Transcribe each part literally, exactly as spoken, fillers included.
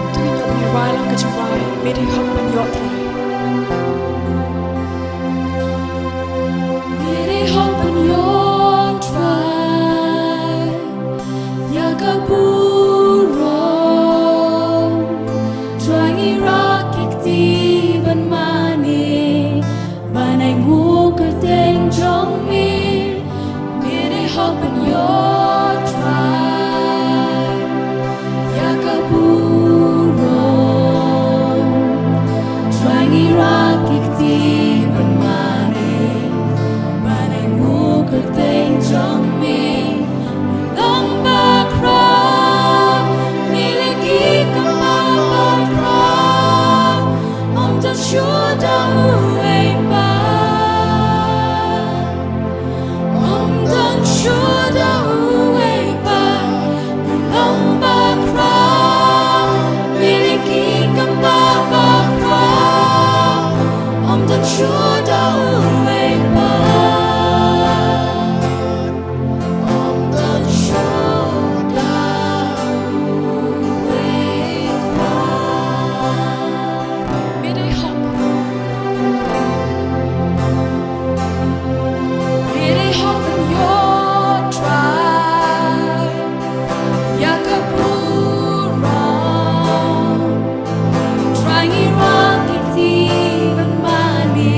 To ngin ïoh ban ïa rwai lang ka jingrwai, Me dei hok ban ïoh Trai. Me dei hok ban ïoh Trai ïa ka burom. Trai ngi rak ki kti ban mane ban ai nguh kyrteng jong Me. Me dei hok ban ïoh Trai ïa ka burom. Trai ngi rak ki kti ban mane ban ai nguh kyrteng jong Me. Long bakhraw, Me leh ki kaba bakhraw. Ym don shuh da uwei pat. Ym don shuh da uwei pat. Long bakhraw, Me leh ki kaba bakhraw. Ym don shuh da uwei pat. Trai ngi wan ki kti ban mane.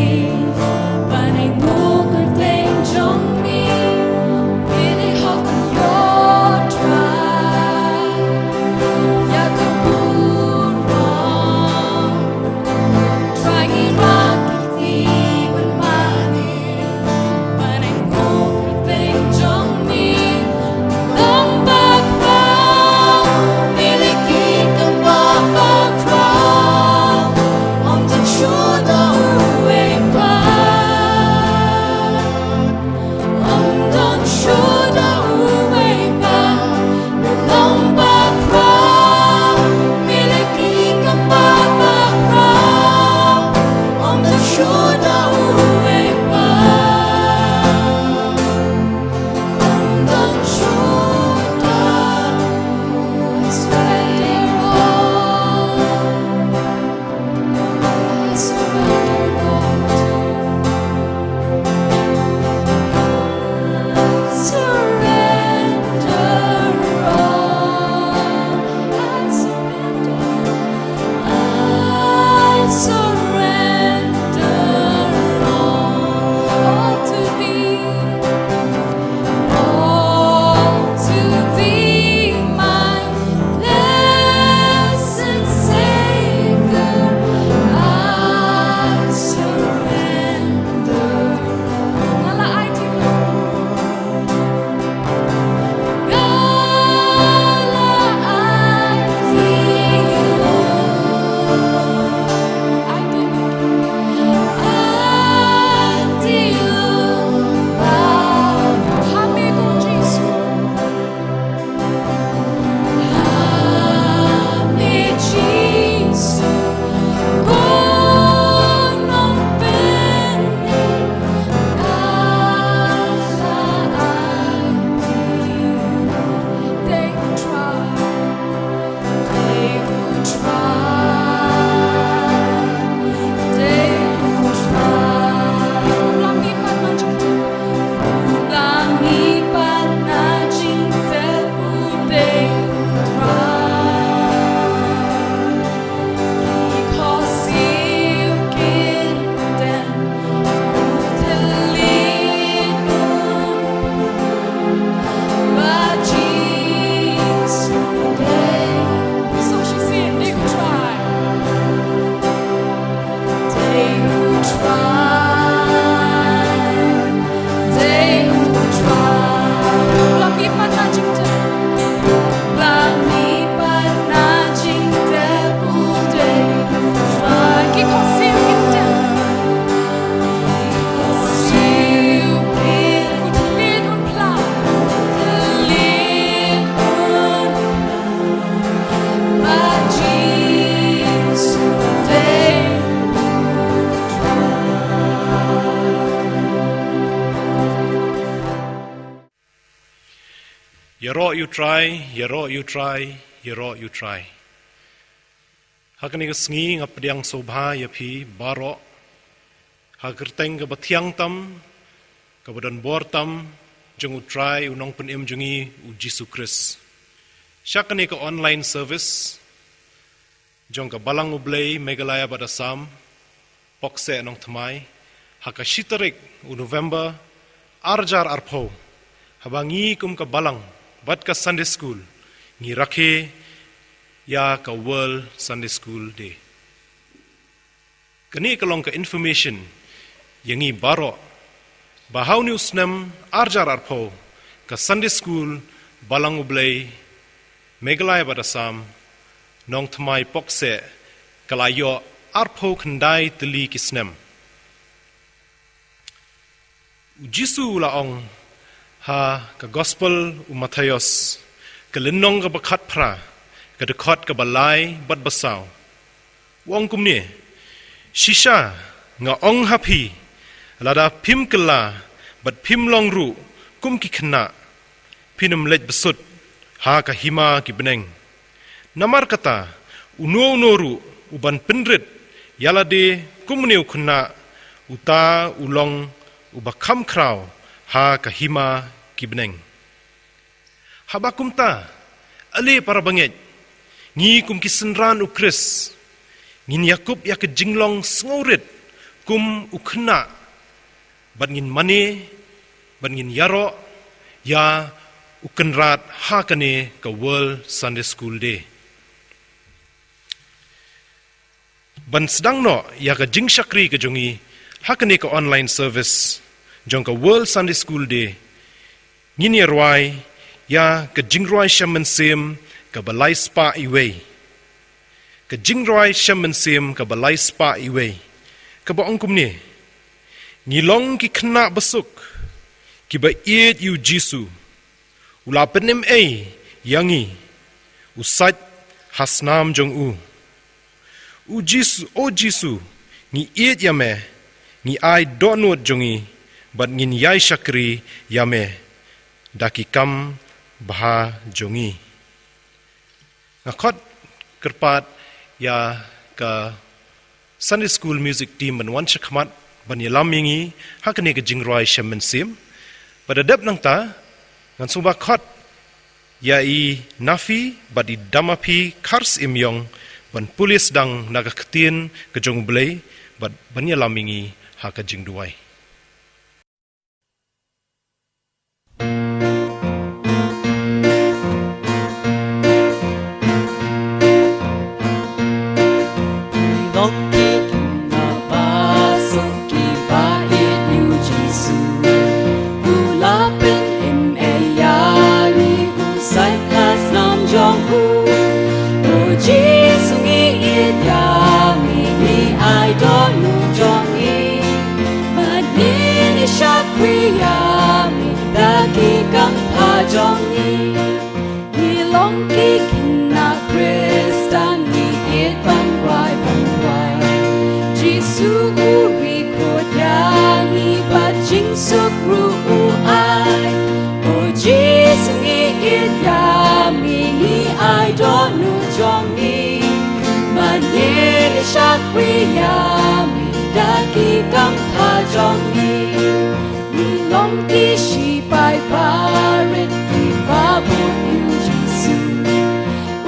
Ïaroh ïa U Trai, ïaroh ïa U Trai, ïaroh ïa U Trai. Ha kane ka sngi nga pdiang sngewbha ïa phi baroh ha ka kyrteng kaba thiang tam, kaba don bor tam jong U Trai U Nongpynim jong ngi U Jisu Khrist. Sha kane ka online service jong ka Balang U Blei Meghalaya bad Assam, Pok Seh Nongthymmai, ha ka shi tarik u November ar hajar arphew, haba ngi kum ka Balang bad ka Sunday School ngi rakhe ïa ka World Sunday School Day. Kane ka long ka information ïa ngi baroh ba ha une u snem ar hajar arphew ka Sunday School Balang U Blei Meghalaya bad Assam Nongthymmai Pok Seh ka la ïoh arphew khyndai tylli ki snem. U Jisu u la ong ha ka Gospel u Mathaios, ka lynnong kaba khatphra, ka dkhot kaba lai bad ba saw. U ong kumne: Shisha nga ong ha phi, lada phim kylla bad phim long ruh kum ki khynnah, phin ym leit bsut ha ka hima ki bneng. Namar kata, uno uno ruh uban pynrit ïa lade kum une u khynnah, uta u long uba kham khraw ha ka hima ki bneng. Haba kumta, ale para bangeit, ngi kum ki synran U Khrist ngin ïakup ïa ka jinglong sngewrit kum u khynnah, bad ngin mane, bad ngin ïaroh ïa U Kynrad ha kane ka World Sunday School Day. Ban sdang noh ïa ka jingshakri ka jong ngi ha kane ka online service jong ka World Sunday School Day, ngin ïa rwai ïa ka jingrwai shem mynsiem kaba lai spah iwei. Ka jingrwai shem mynsiem kaba lai spah iwei, kaba ong kumne: Ngi long ki khynnah basuk kiba ïeit ïa U Jisu. U la pynim ei ïa ngi, u sait ha snam jong u. U Jisu, o Jisu, ngi ïeit ïa me, ngi ai dohnud jong ngi, bad ngin ïai shakri ïa me da ki kam bha jong ngi. Nga khot kyrpad ïa ka Sunday School Music Team ban wan shakhmat ban ïalam ïa ngi ha kane ka jingrwai shem mynsiem. Bad da dep nangta, ngan sngewbha khot ïa i Nafi bad i Damapi Khar Syiemiong ban pule sdang na ka ktien ka jong U Blei bad ban ïalam ïa ngi ha ka jingduwai. Long ki kum na ba song ki ba ïeit ïa u Jisu. U la pynim ïa ngi, u saitlas nam jong u. O Jisu, ngi ïeit ïa me, ngi ai dohnud jong ngi. Bad ngin ïa shakri ïa me da ki kam bha jong ngi. Ngi long ki khynnah Khristan, ngi ïeit ban wai ban wai. Jisu u ri khuid ïa ngi bad jingsuk ruh u ai. O Jisu, ngi ïeit ïa me, ngi ai dohnud jong ngi. Bad ngin ïa shakri ïa me da ki kam bha jong ngi. Ngi long ki shipai barit kiba bud ïa u Jisu.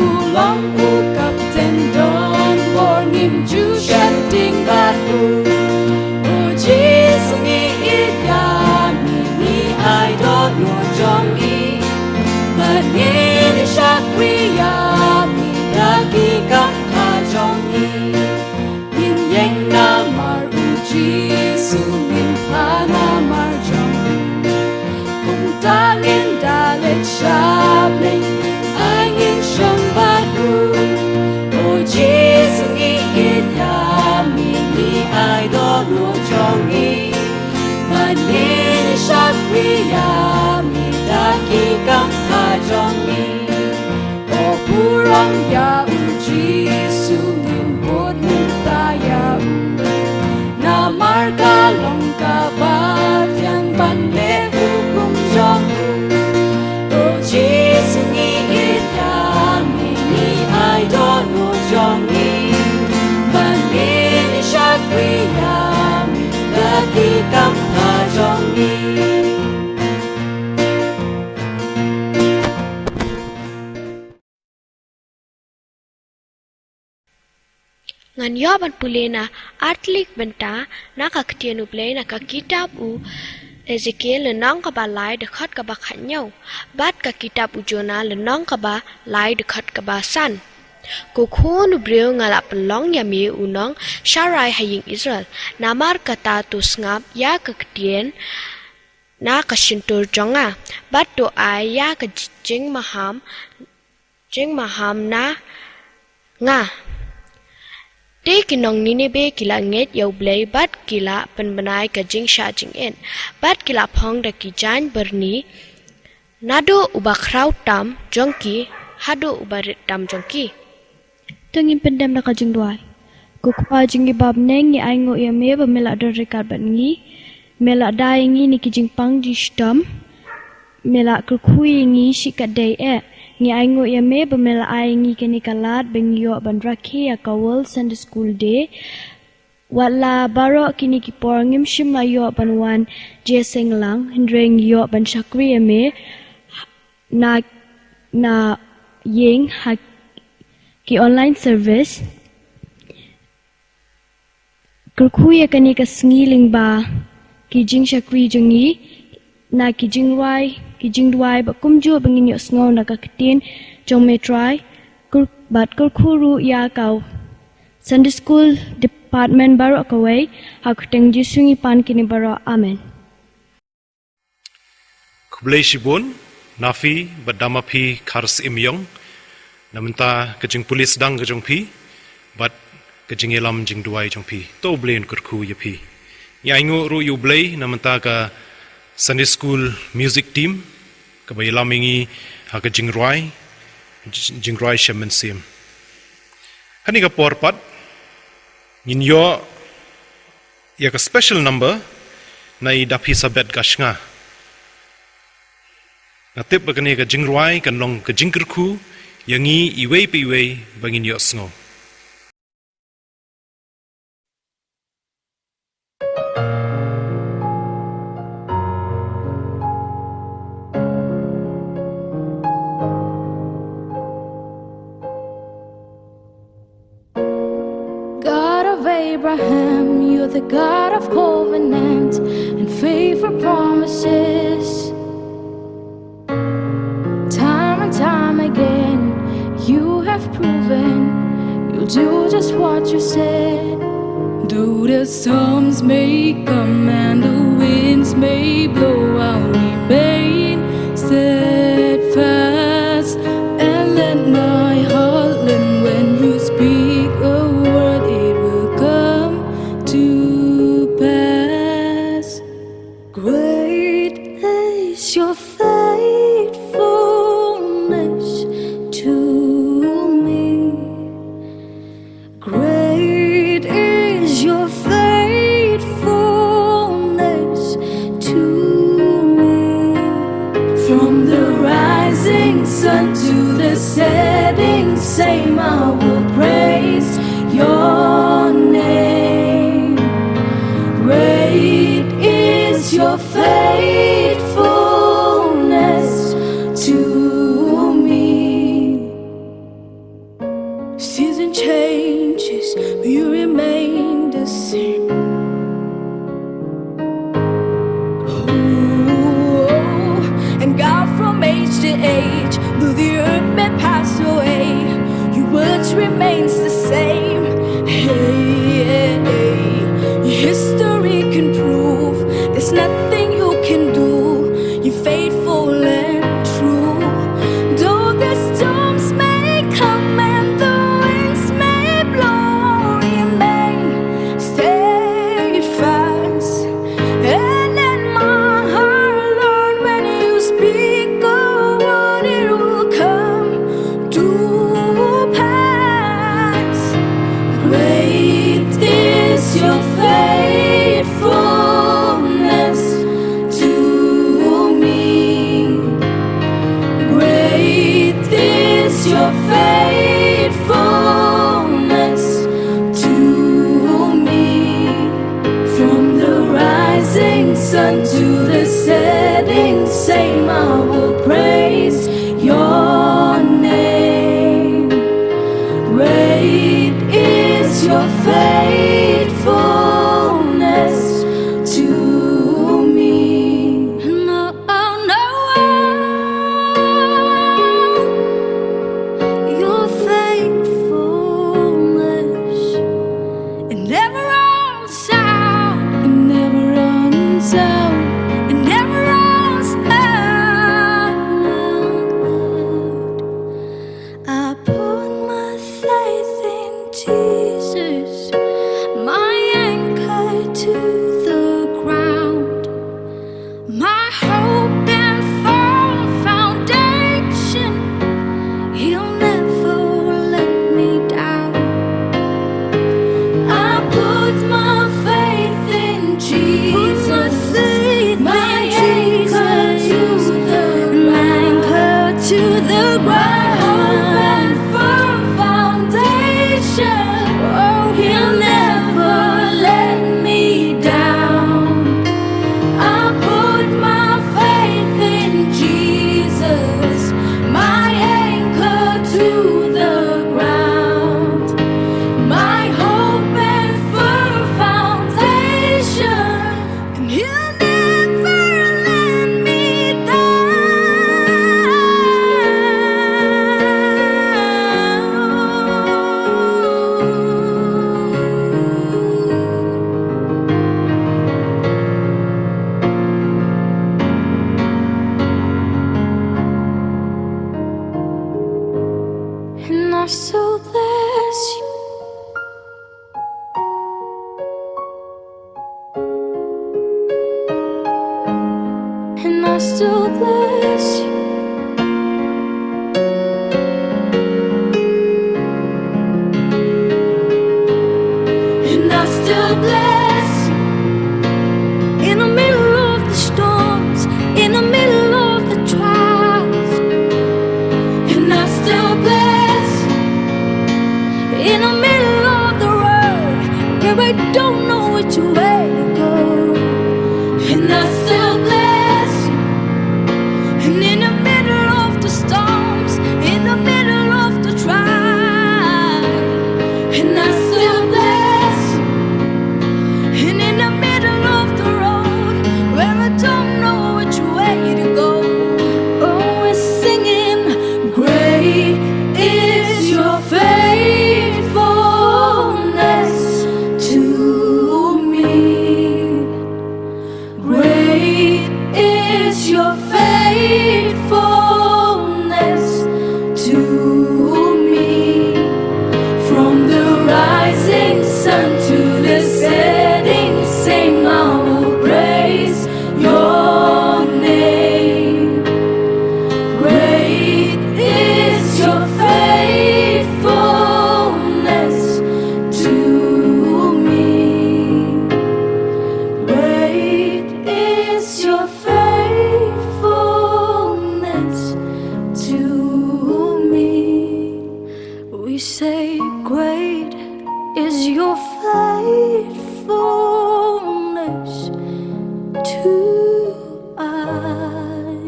U long u kapten donbor, ngim ju sheptieng bad u. O Jisu, ngi ïeit ïa me, ngi ai dohnud jong ngi. Bad ngin ïa shakri ïa me da ki kam bha jong ngi. Ngin ïeng namar u Jisu, ngin phah namar jong u. Kumta ngin da leit sha blei, ai ngin shong bad u. O Jisu, ngi ïeit ïa me, ngi ai dohnud jong ngi. Bad ngin ïa shakri ïa me da ki kam bha jong ngi. O burom ïa u Jisu, ngin bud mynta ïa u. Namar ka long kaba thiang ban leh hukum jong u. O Jisu, ngi ïeit ïa me, ngi ai dohnud jong ngi. Bad ngin ïa shakri ïa me da ki kam bha jong ngi. Ngan ïoh ban pule na artylli ki bynta na ka ktien U Blei na ka kitab u Esekiel lynnong kaba lai dkhot kaba khathynñiew, bad ka kitab u Jonah lynnong kaba lai dkhot kaba san. Ko khun u briew, nga la pynlong ïa me u nongsharai ha ïing Israel. Namar kata to sngap ïa ka ktien na ka shyntur jong nga, bad to ai ïa ka jingmaham, jingmaham na nga. Te ki nong Nineveh ki la ngeit ïa U Blei bad ki la pynbna ïa ka jingshah jingit, bad ki la phong da ki jaiñ byrni, naduh uba khraw tam jong ki haduh uba rit tam jong ki. To ngin pyndem da ka jingduwai. Ko Kpa jong ngi ba ha bneng, ngi ainguh ïa me ba me la don ryngkat bad ngi. Me la da ïa ngi na ki jingpang jingshitom. Me la kyrkhu ïa ngi shikatdei eh. Ngi ainguh ïa me ba me la ai ïa ngi kane ka lad ba ngi ïoh ban rakhe ïa ka World Sunday School Day. Wat la baroh kine ki por ngim shym la ïoh ban wan jingïaseng lang, hynrei ngi ïoh ban shakri ïa me na, na ïing ha ki online service. Kyrkhu ïa kane ka sngi lyngba ki jingshakri jong ngi na ki jingrwai, ki jingduwai, bad kumjuh ba ngin ïohsngew na ka ktien jong me Trai. Kyr-, bad kyrkhu ruh ïa ka Sunday School Department baroh kawei, ha ka kyrteng Jisu ngi pan kine baroh. Amen. Khublei shibun, Nafi bad Damapi Khar Syiemiong, na mynta ka jingpule sdang ka jong phi bad ka jingïalam jingduwai jong phi. To U Blei un kyrkhu ïa phi. Ngi ainguh ruh ïa U Blei na mynta ka Sunday School Music Team kaba ïalam ïa ngi ha ka jingrwai, jingrwai shem mynsiem. Ha kane ka por pat ngin ïoh Ïa ka special number na i Daphi Sabet Gashnga. Nga tip ba kane ka jingrwai kan long ka jingkyrkhu ïa ngi iwei pa iwei ba ngin ïohsngew. God of Abraham, you're the God of covenant and faithful promises. Time and time again, you have proven you'll do just what you said. Though the storms may come and the winds may blow, I'll remain steadfast and let my heart learn when you speak a word, it will come to pass. Great is your faithfulness to me. Great is your faithfulness to me. From the rising sun to the setting same, I will praise your name. Great is your faithfulness to me. Season changes, but you remain the same. Oh, and God, from age to age, though the earth may pass away, your words remains the same. Hey, hey, hey. Your history can prove there's nothing you can do. You're faithful and true. Though the storms may come and the winds may blow, remain steadfast. And let my heart learn when you speak a word, it will come to pass. Great is your faithfulness to me. Great is your faithfulness to me. From the rising sun to the setting same, I will praise your name. Great is your faithfulness to me. And oh, oh, no, oh, your faithfulness, it never runs out. It never runs out. It never runs out. I put my faith in Jesus, my anchor to the ground, my hope and firm foundation. He'll never let me down. I put my faith in Jesus, my anchor to the ground, my hope and firm foundation. Oh, he'll never let me down. I put my faith in Jesus, my anchor to the ground, my hope and firm foundation. And he'll never let me down. And I still bless you. And I still bless you. And I still bless you. And I still bless you. And in the middle of the storms, in the middle of the trial, and I still bless you. And in the middle of the road, where I don't know which way to go, oh, we're singing, "Great is your faithfulness to me." Great is your faithfulness to me. From the rising sun to the setting same, I will praise your name. Great is your faithfulness to me. Great is your faithfulness to me. We say, "Great is your faithfulness to us."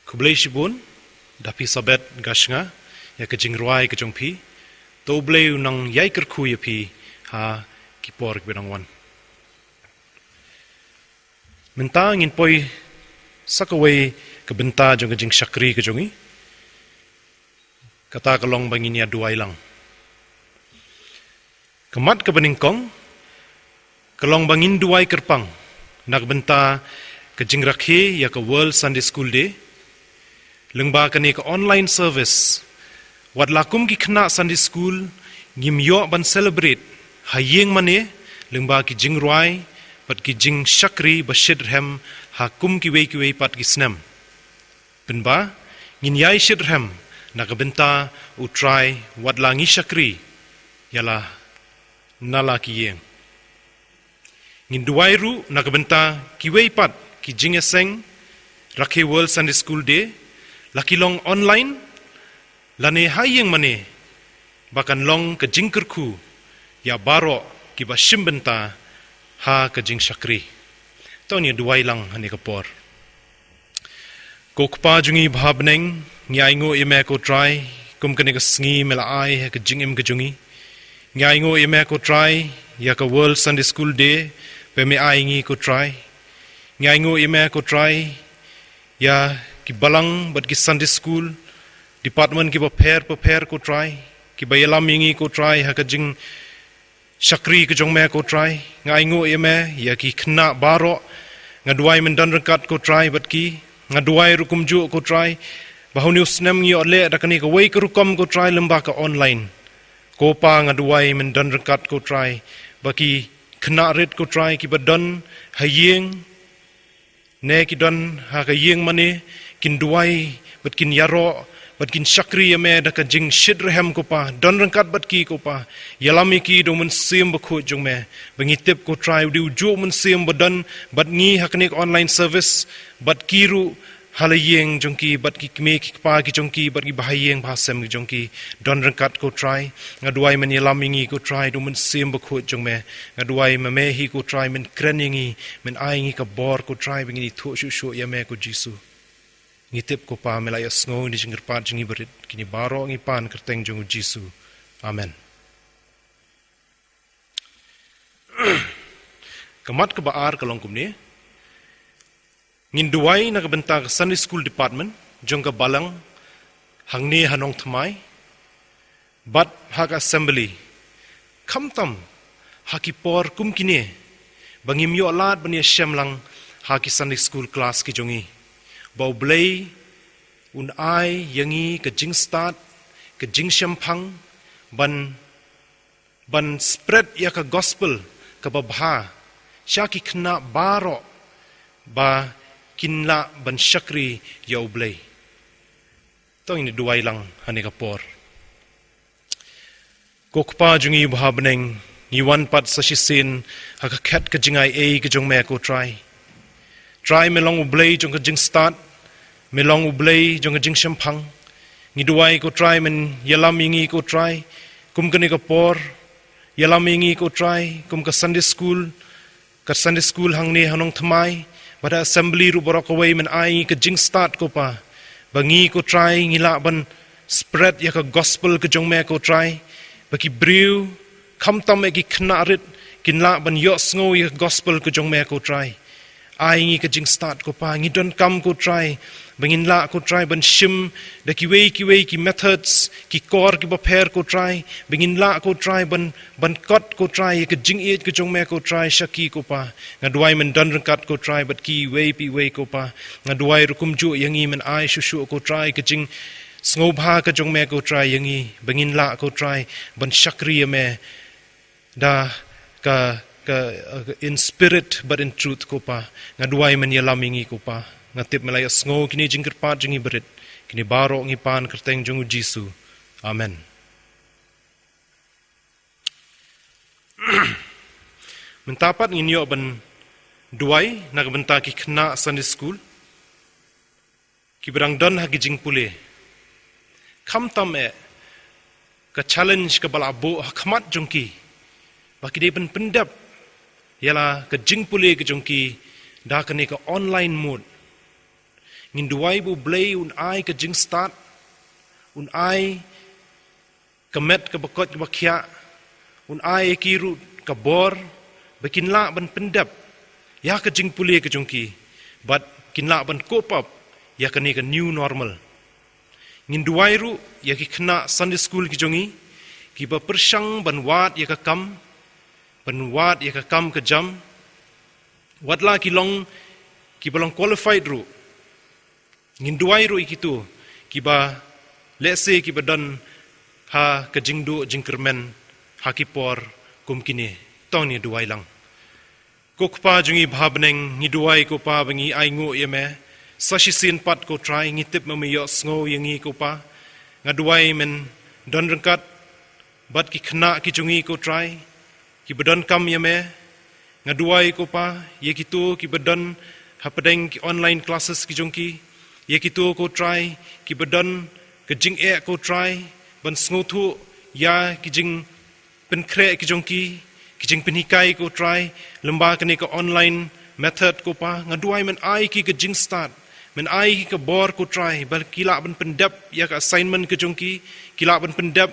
Khublei shibun da phi sa bet ga shnga ïa ka jingrwai ka jong phi. To U Blei u nang ïai kyrkhu ïa phi ha ki por kiba dang wan. Mynta ngin poi sa kawei ka bynta jong ka jingshakri ka jong ngi. Kata ka long ba ngin ïa duwai lang. Ka mat kaba nyngkong ka long ba ngin duwai kyrpang na ka bynta ka jingrakhe ïa ka World Sunday School Day lyngba kane ka online service. Wat la kum ki khynnah Sunday School ngim ïoh ban celebrate ha ïing mane lyngba ki jingrwai bad ki jingshakri ba shitrhem ha kum kiwei kiwei pat ki snem. Pynban ngin ïai shitrhem na ka bynta U Trai wat la ngi shakri ïa la na la ki ïing. Ngin duwai ruh na ka bynta kiwei pat ki jingïaseng rakhe World Sunday School Day, la ki long online lane ha ïing mane, ba kan long ka jingkyrkhu ïa baroh kiba shim bynta ha ka jingshakri. To ngin duwai lang ha kane ka por. Ko Kpa jong ngi ba ha bneng, ngi ainguh ïa me ko Trai, kum kane ka sngi me la ai ha ka jingim ka jong ngi. Ngi ainguh ïa me ko Trai ïa ka World Sunday School Day ba me ai ngi ko Trai. Ngi ainguh ïa me ko Trai ïa ki balang bad ki Sunday School department kiba pher bapher ko Trai, kiba ïalam ïa ngi ko Trai ha ka jing shakri ka jong me ko Trai. Nga ainguh ïa me ïa ki khynnah baroh. Nga duwai men don ryngkat ko Trai bad ki. Nga duwai ruh kumjuh ko Trai ba ha une u snem ngi ïoh leh da kane kawei ka rukom ko Trai lyngba ka online. Ko Pa, nga duwai men don ryngkat ko Trai ba ki khynnah rit ko Trai kiba don ha ïing ne ki don ha ka ïing mane, kin duwai bad kin ïaroh bad kin shakri ïa me da ka jingshitrhem ko Pa. Don ryngkat bad ki ko Pa. Ïalam ïa ki da u Mynsiem Bakhuid jong me. Ba ngi tip ko Trai u dei u juh Mynsiem ba don bad ngi ha kane ka online service, bad ki ruh ha la ïing jong ki, bad ki kmie ki kpa ki jong ki, bad ki bahaïing bahasem ki jong ki. Don ryngkat ko Trai. Nga duwai men ïalam ïa ngi ko Trai da u Mynsiem Bakhuid jong me. Nga duwai ma me hi ko Trai men kren ïa ngi, men ai ngi ka bor ko Trai ba ngin ïathuh shuh shuh ïa me ko Jisu. Ngi tip ko Pa me la ïohsngew ïa ki jingkyrpad jong ngi barit, kine baroh ngi pan kyrteng jong u Jisu. Amen. Ka mat kaba ar ka long kumne. Ngin duwai na ka bynta ka Sunday School Department jong ka balang hangne ha Nongthymmai bad ha ka assembly, khamtam ha ki por kum kine ba ngim ïoh lad ban ïashem lang ha ki Sunday School class ki jong ngi, ba U Blei un ai ïa ngi ka jingstad, ka jingshemphang ban ban spread ïa ka gospel kaba bha sha ki khynnah baroh ba kin lah ban shakri ïa U Blei. To ngin duwai lang ha kane ka por. Ko Kpa jong ngi ba ha bneng, ngi wan pat sa shisien ha ka khet ka jingai ei ka jong me ko Trai. Trai me long U Blei jong ka jingstad, me long U Blei jong ka jingshemphang. Ngi duwai ko Trai men ïalam ïa ngi ko Trai, kum kane ka por, Ïalam ïa ngi ko Trai, kum ka Sunday school, ka Sunday school hangne ha Nongthymmai, bad ha assembly ruh baroh kawei, men ai ngi ka jingstad ko Pa, ba ngi ko Trai ngi lah ban spread ïa ka gospel ka jong Me ko Trai, ba ki briew, khamtam eh ki khynnah rit, kin lah ban ïohsngew ïa ka gospel ka jong Me ko Trai. Ai ngi ka jingstad ko Pa, ngi donkam ko Trai, ba ngin lah ko Trai ban shim da kiwei kiwei ki methods, ki kor kiba pher ko Trai, ba ngin lah ko Trai ban, ban kot ko Trai ïa ka jingïeit ka jong Me ko Trai sha ki ko Pa. Nga duwai Men don ryngkat ko Trai bad kiwei pa iwei ko Pa. Nga duwai ruh kumjuh ïa ngi, Men ai shuh shuh ko Trai ka jingsngewbha ka jong Me ko Trai ïa ngi, ba ngin lah ko Trai ban shakri ïa Me da ka, ka, uh, in spirit but in truth ko Pa. Nga duwai Men ïalam ïa ngi ko Pa. Nga tip Men la ïohsngew kine jingkyrpad jong ngi barit. Kine baroh ngi pan ha ka kyrteng jong U Jisu. Amen. Mynta pat ngin ïoh ban duwai na ka bynta ki khynnah Sunday school kiba dang don ha ki jingpule. Khamtam eh ka challenge kaba la buh ha khmat jong ki, ba ki dei ban pyndep ïa la ka jingpule ka jong ki da kane ka online mode. Ngin duwai ba U Blei un ai ka jingstad, un ai ka met kaba koit kaba khiah, un ai ïa ki ruh ka bor ba kin lah ban pyndep ïa ka jingpule ka jong ki, bad kin lah ban cope up ïa kane ka new normal. Ngin duwai ruh ïa ki khynnah Sunday school ki jong ngi, kiba pyrshang ban wad ïa ka kam, ban wad ïa ka kam ka jam, wat la ki long kiba long qualified ruh. Ngin duwai ruh ïa kito kiba lehse kiba don ha ka jingduh jingkyrmen ha ki por kum kine. To ngin duwai lang. Ko Kpa jong ngi ba ha bneng, ngi duwai ko Pa ba ngi ainguh ïa Me. Sa shisien pat ko Trai, ngi tip ba Me ïohsngew ïa ngi ko Pa. Nga duwai Men don ryngkat bad ki khynnah ki jong ngi ko Trai, kiba donkam ïa Me. Nga duwai ko Pa ïa kito kiba don hapdeng ki online classes ki jong ki, ïa kito ko Trai kiba don ka jingeh ko Trai ban sngewthuh ïa ki jingpynkhreh ki jong ki, ki jingpynhikai ko Trai lyngba kane ka online method ko Pa. Nga duwai Men ai ki ka jingstad, Men ai ki ka bor ko Trai, ba ki lah ban pyndep ïa ka assignment ka jong ki, ki lah ban pyndep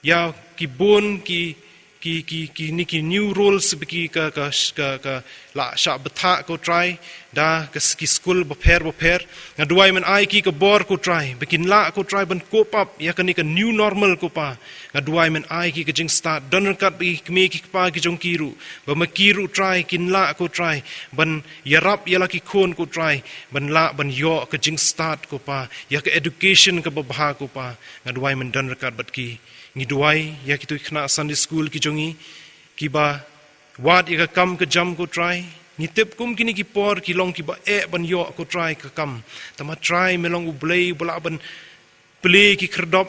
ïa ki bun ki, ki, ki, kine ki new roles ba ki ka, ka, ka, ka la shah bthah ko Trai da ka s-, ki skul bapher bapher. Nga duwai Men ai ki ka bor ko Trai ba kin lah ko Trai ban cope up ïa kane ka new normal ko Pa. Nga duwai Men ai ki ka jingstad, don ryngkat bad ki kmie ki kpa ki jong ki ruh, ba ma ki ruh Trai kin lah ko Trai ban ïarap ïa la ki khun ko Trai, ban lah ban ïoh ka jingstad ko Pa, ïa ka education kaba bha ko Pa. Nga duwai Men don ryngkat bad ki. Ngi duwai ïa kito ki khynnah Sunday school ki jong ngi, kiba wad ïa ka kam ka jam ko Trai. Ngi tip kum kine ki por ki long kiba eh ban ïoh ko Trai ka kam. Tangba Trai Me long U Blei uba lah ban plie ki khyrdop.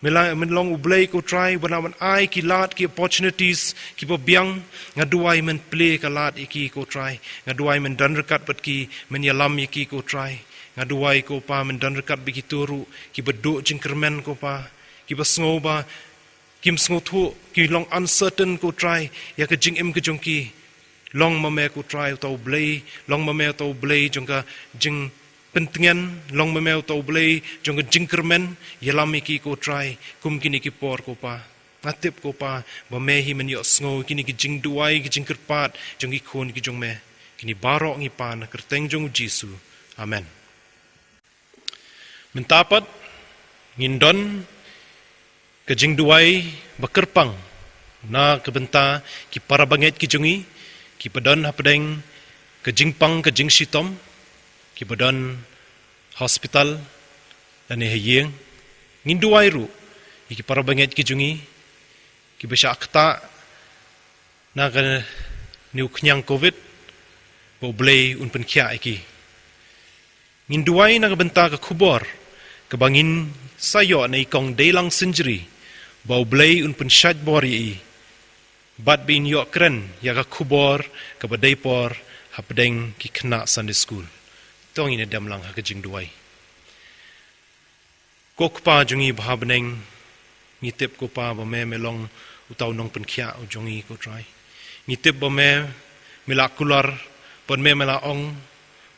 Me la-, Me long U Blei ko Trai uba lah ban ai ki lad, ki opportunities kiba biang. Nga duwai Men plie ka lad ïa ki ko Trai. Nga duwai Men don ryngkat bad ki, Men ïalam ïa ki ko Trai. Nga duwai ko Pa Men don ryngkat bad kito ruh kiba duh jingkyrmen ko Pa, kiba sngew ba kim sngewthuh, ki long uncertain ko Trai ïa ka jingim ka jong ki. Long ma Me ko Trai uta U Blei, long ma Me uta U Blei jong ka jingpyntngen, long ma Me uta U Blei jong ka jingkyrmen. Ïalam ïa ki ko Trai kum kine ki por ko Pa. Nga tip ko Pa ba Me hi Men ïohsngew kine ki jingduwai, ki jingkyrpad jong ki khun ki jong Me. Kine baroh ngi pan ha ka kyrteng jong U Jisu. Amen. Mynta pat ngin don ka jingduwai ba kyrpang na ka bynta ki para bangeit ki jong ngi kiba don hapdeng ka jingpang ka jingshitom, kiba don hospital lane ha ïing. Ngin duwai ruh ïa ki para bangeit ki jong ngi kiba shah ktah na kane u khñiang Covid, ba U Blei Un pynkhiah ïa ki. Ngin duwai na ka bynta ka khubor kaba ngin sa ïoh na i Kong Deilang Synjri, ba U Blei Un pynshait bor ïa i, bad ba in ïoh kren ïa ka khubor kaba dei por hapdeng ki khynnah Sunday School. To ngin ïa dem lang ha ka jingduwai. Ko Kpa jong ngi ba ha bneng, ngi tip ko Pa ba Me, Me long uta u nongpynkhiah u jong ngi, ko Trai. Ngi tip ba me, me la kular, bad me, me la ong,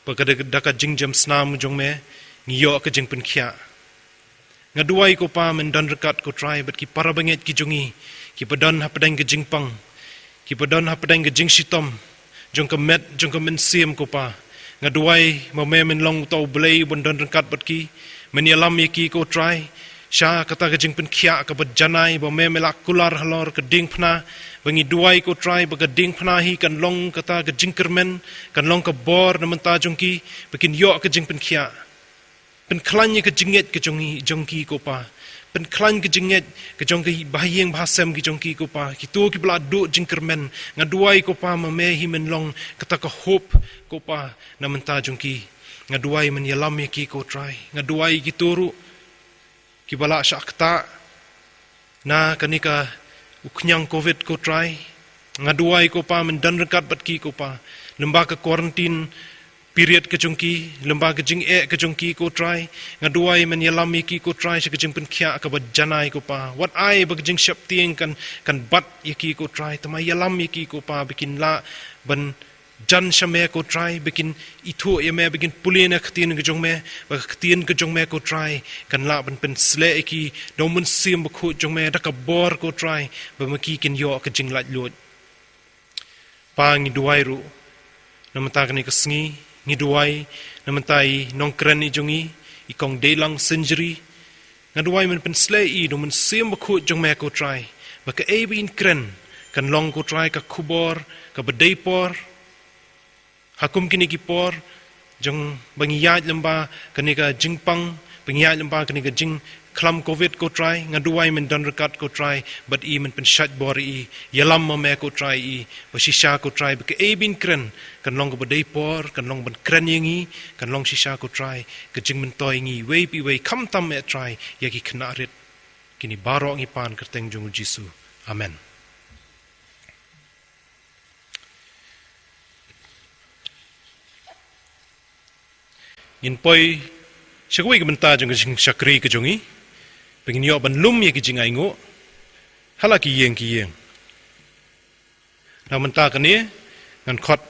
ba ka da, da ka jingjem snam u jong me, ngi ïoh ka jingpynkhiah. Nga duwai, ko Pa, men don ryngkat, ko Trai, bad ki para bangeit ki jong ngi, kiba don hapdeng ka jingpang, kiba don hapdeng ka jingshitom jong ka met jong ka mynsiem, ko Pa. Nga duwai ba me, men long uta u Blei uban don ryngkat bad ki, men ïalam ïa ki, ko Trai, sha kata ka jingpynkhiah kaba janai ba me, me la kular halor ka diengphna. Ba ngi duwai, ko Trai, ba ka diengphna hi kan long kata ka jingkyrmen, kan long ka bor na bynta jong ki, ba kin ïoh ka jingpynkhiah. Pynkhlaiñ ïa ka jingngeit ka jong ngi, jong ki, ko Pa. Pynkhlaiñ ka jingngeit ka jong ki bahaïing bahasem ki jong ki, ko Pa. Kito kiba la duh jingkyrmen, nga duwai, ko Pa, ma me hi men long kata ka hope, ko Pa, na bynta jong ki. Nga duwai men ïalam ïa ki, ko Trai. Nga duwai kito ruh kiba la shah ktah na kane ka u khñiang Covid, ko Trai. Nga duwai, ko Pa, men don ryngkat bad ki, ko Pa. Lymba ka quarantine period ka jong ki, lymba ka jingeh ka jong ki, ko Trai. Nga duwai men ïalam ïa ki, ko Trai, sha ka jingpynkhiah kaba janai, ko Pa. Wat ai ba ka jingsheptieng kan, kan bat ïa ki, ko Trai. Tangba ïalam ïa ki, ko Pa, ba kin lah ban jan sha me, ko Trai, ba kin ithuh ïa me, ba kin pule na ka ktien ka jong me, ba ka ktien ka jong me, ko Trai, kan lah ban pynshlur ïa ki da u Mynsiem Bakhuid jong me, da ka bor, ko Trai, ba ma ki kin ïoh ka jinglaitluid. Pa, ngi duwai ruh na bynta kane ka sngi, ngi duwai na bynta i nongkren i jong ngi, i Kong Deilang Synjri. Nga duwai men pynshlur ïa i da u Mynsiem Bakhuid jong me, ko Trai, ba kaei ba in kren kan long, ko Trai, ka khubor kaba dei por ha kum kine ki por jong ba ngi ïaid lem bad kane ka jingpang, ba ngi ïaid lem bad kane ka jingkhlam Covid, ko Trai. Nga duwai men don ryngkat, ko Trai, bad i men pynshait bor ïa i, ïalam ma me, ko Trai, ïa i, ba shisha, ko Trai, ba kaei ba in kren kan long kaba dei por, kan long ban kren ïa ngi, kan long shisha, ko Trai, ka jingmyntoi ïa ngi iwei pa iwei, khamtam, eh Trai, ïa ki khynnah rit. Kine baroh ngi pan ha ka kyrteng jong u Jisu. Amen. Ngin poi sha kawei ka bynta jong ka jingshakri ka jong ngi, ba ngin ïoh ban lum ïa ki jingainguh ha la ki ïing ki ïing. Na ka bynta kane, ngan khot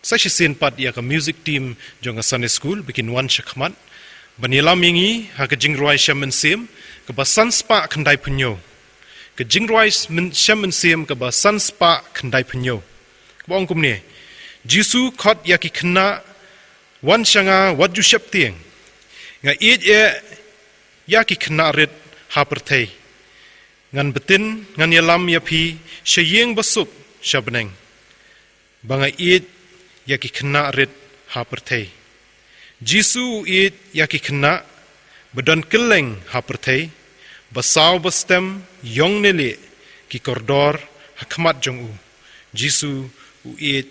sa shisien pat ïa ka music team jong ka Sunday School ba kin wan sha khmat ban ïalam ïa ngi ha ka jingrwai Shem Mynsiem kaba san spah khyndai phew hynñiew. Ka jingrwai Shem Mynsiem kaba san spah khyndai phew hynñiew, kaba ong kumne: Jisu, khot ïa ki khynnah wan sha nga, wat ju sheptieng. Nga ïeit eh ïa ki khynnah rit ha pyrthei. Ngan btin, ngan ïalam ïa phi sha ïing basuk sha bneng, ba nga ïeit ïa ki khynnah rit ha pyrthei. Jisu u ïeit ïa ki khynnah ba don kylleng ha pyrthei, ba saw ba stem, ïong ne lieh, ki kordor ha khmat jong u. Jisu u ïeit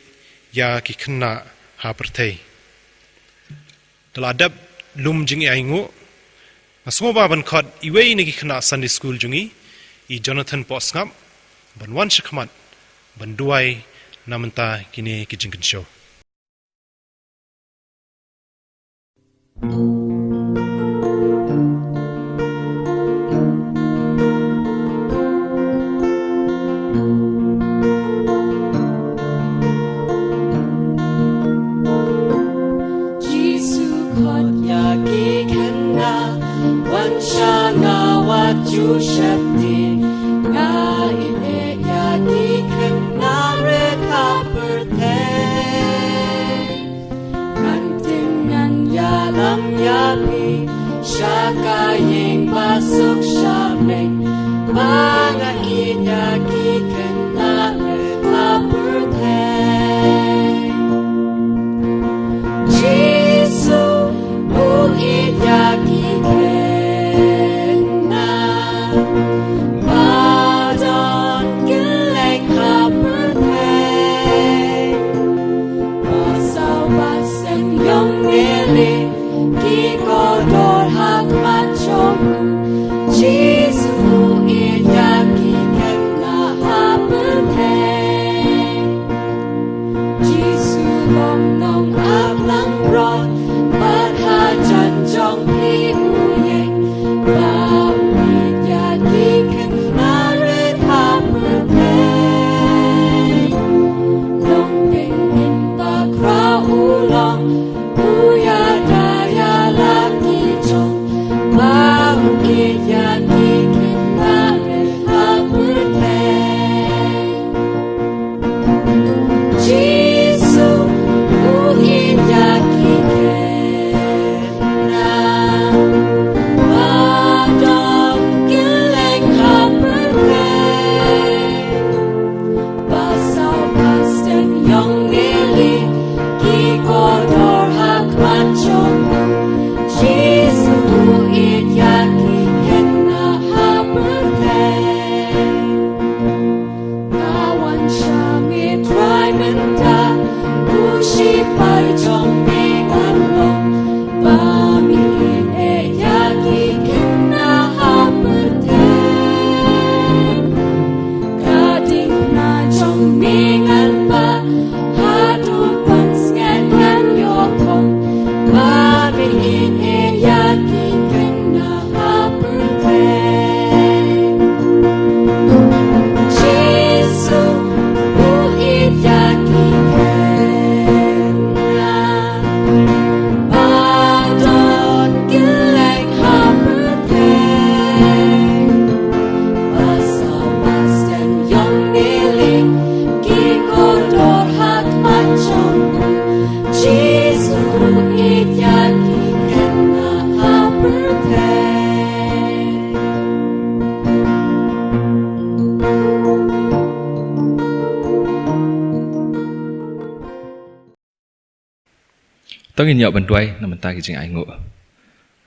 ïa ki khynnah ha pyrthei. Da la dep lum jingainguh, nga sngewbha ban khot iwei na ki khynnah Sunday School jong ngi, i Jonathan Pohsngap, ban wan sha khmat ban duwai na bynta kine ki jingkynshew. Jisu, khot ïa ki khynnah wan sha nga, wat ju sheptieng. Nga ïeit eh ïa ki khynnah rit ha pyrthei. Ngan btin, ngan ïalam ïa phi sha ka ïing basuk sha bneng, ba nga ïeit ïa ki khynnah rit ha pyrthei. Jisu u ïeit ïa ki khynnah. To ngin ïoh ban duwai na mynta ki jingainguh.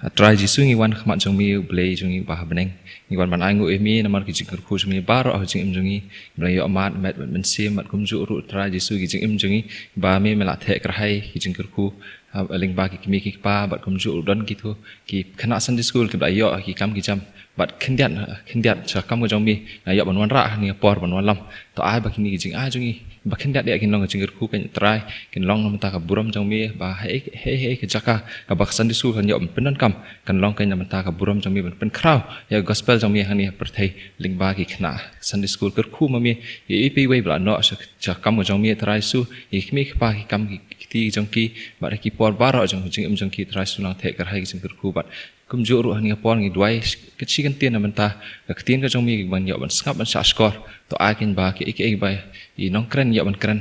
A Trai Jisu, ngi wan khmat jong me, U Blei jong ngi ba ha bneng. Ngi wan ban ainguh ïa me namar ki jingkyrkhu jong me baroh ha jingim jong ngi. Ba la ïoh mad, met, met mynsiem, bad kumjuh ruh Trai Jisu ki jingim jong ngi ba me me la theh kyrhai ki jingkyrkhu, ha, lyngba ki kmie ki kpa, bad kumjuh ruh don kito ki khynnah Sunday school kiba la ïoh ki kam ki jam bad khyndiat, khyndiat sha kam ka jong me, nga ïoh ban wanrah ha kane ka por ban wallam. To ai ba kine ki jingai jong ngi ba khyndiat ïa kin long ka jingkyrkhu, kan Trai, kin long na mynta ka burom jong me, ba hei hei hei ka jaka kaba ka Sunday school kan ïoh ban pyndonkam, kan long kan na mynta ka burom jong me ban pynkhraw ïa ka gospel jong me hangne ha pyrthei lyngba ki khynnah Sunday school. Kyrkhu ma me ïa iwei pa iwei ba la noh sha, sha kam ka jong me, Trai Jisu, ïa ki kmie ki kpa, ki kam ki kti jong ki, bad ha ki por baroh jong ka jingim jong ki, Trai Jisu, nang theh kyrhai ki jingkyrkhu, bad kumjuh ruh ha kane ka por ngi duwai ka shi kyntien na mynta ka ktien ka jong me, ban ïoh ban sngap ban shahshkor. To ai kan ba kiei kiei ba i nongkren ïoh ban kren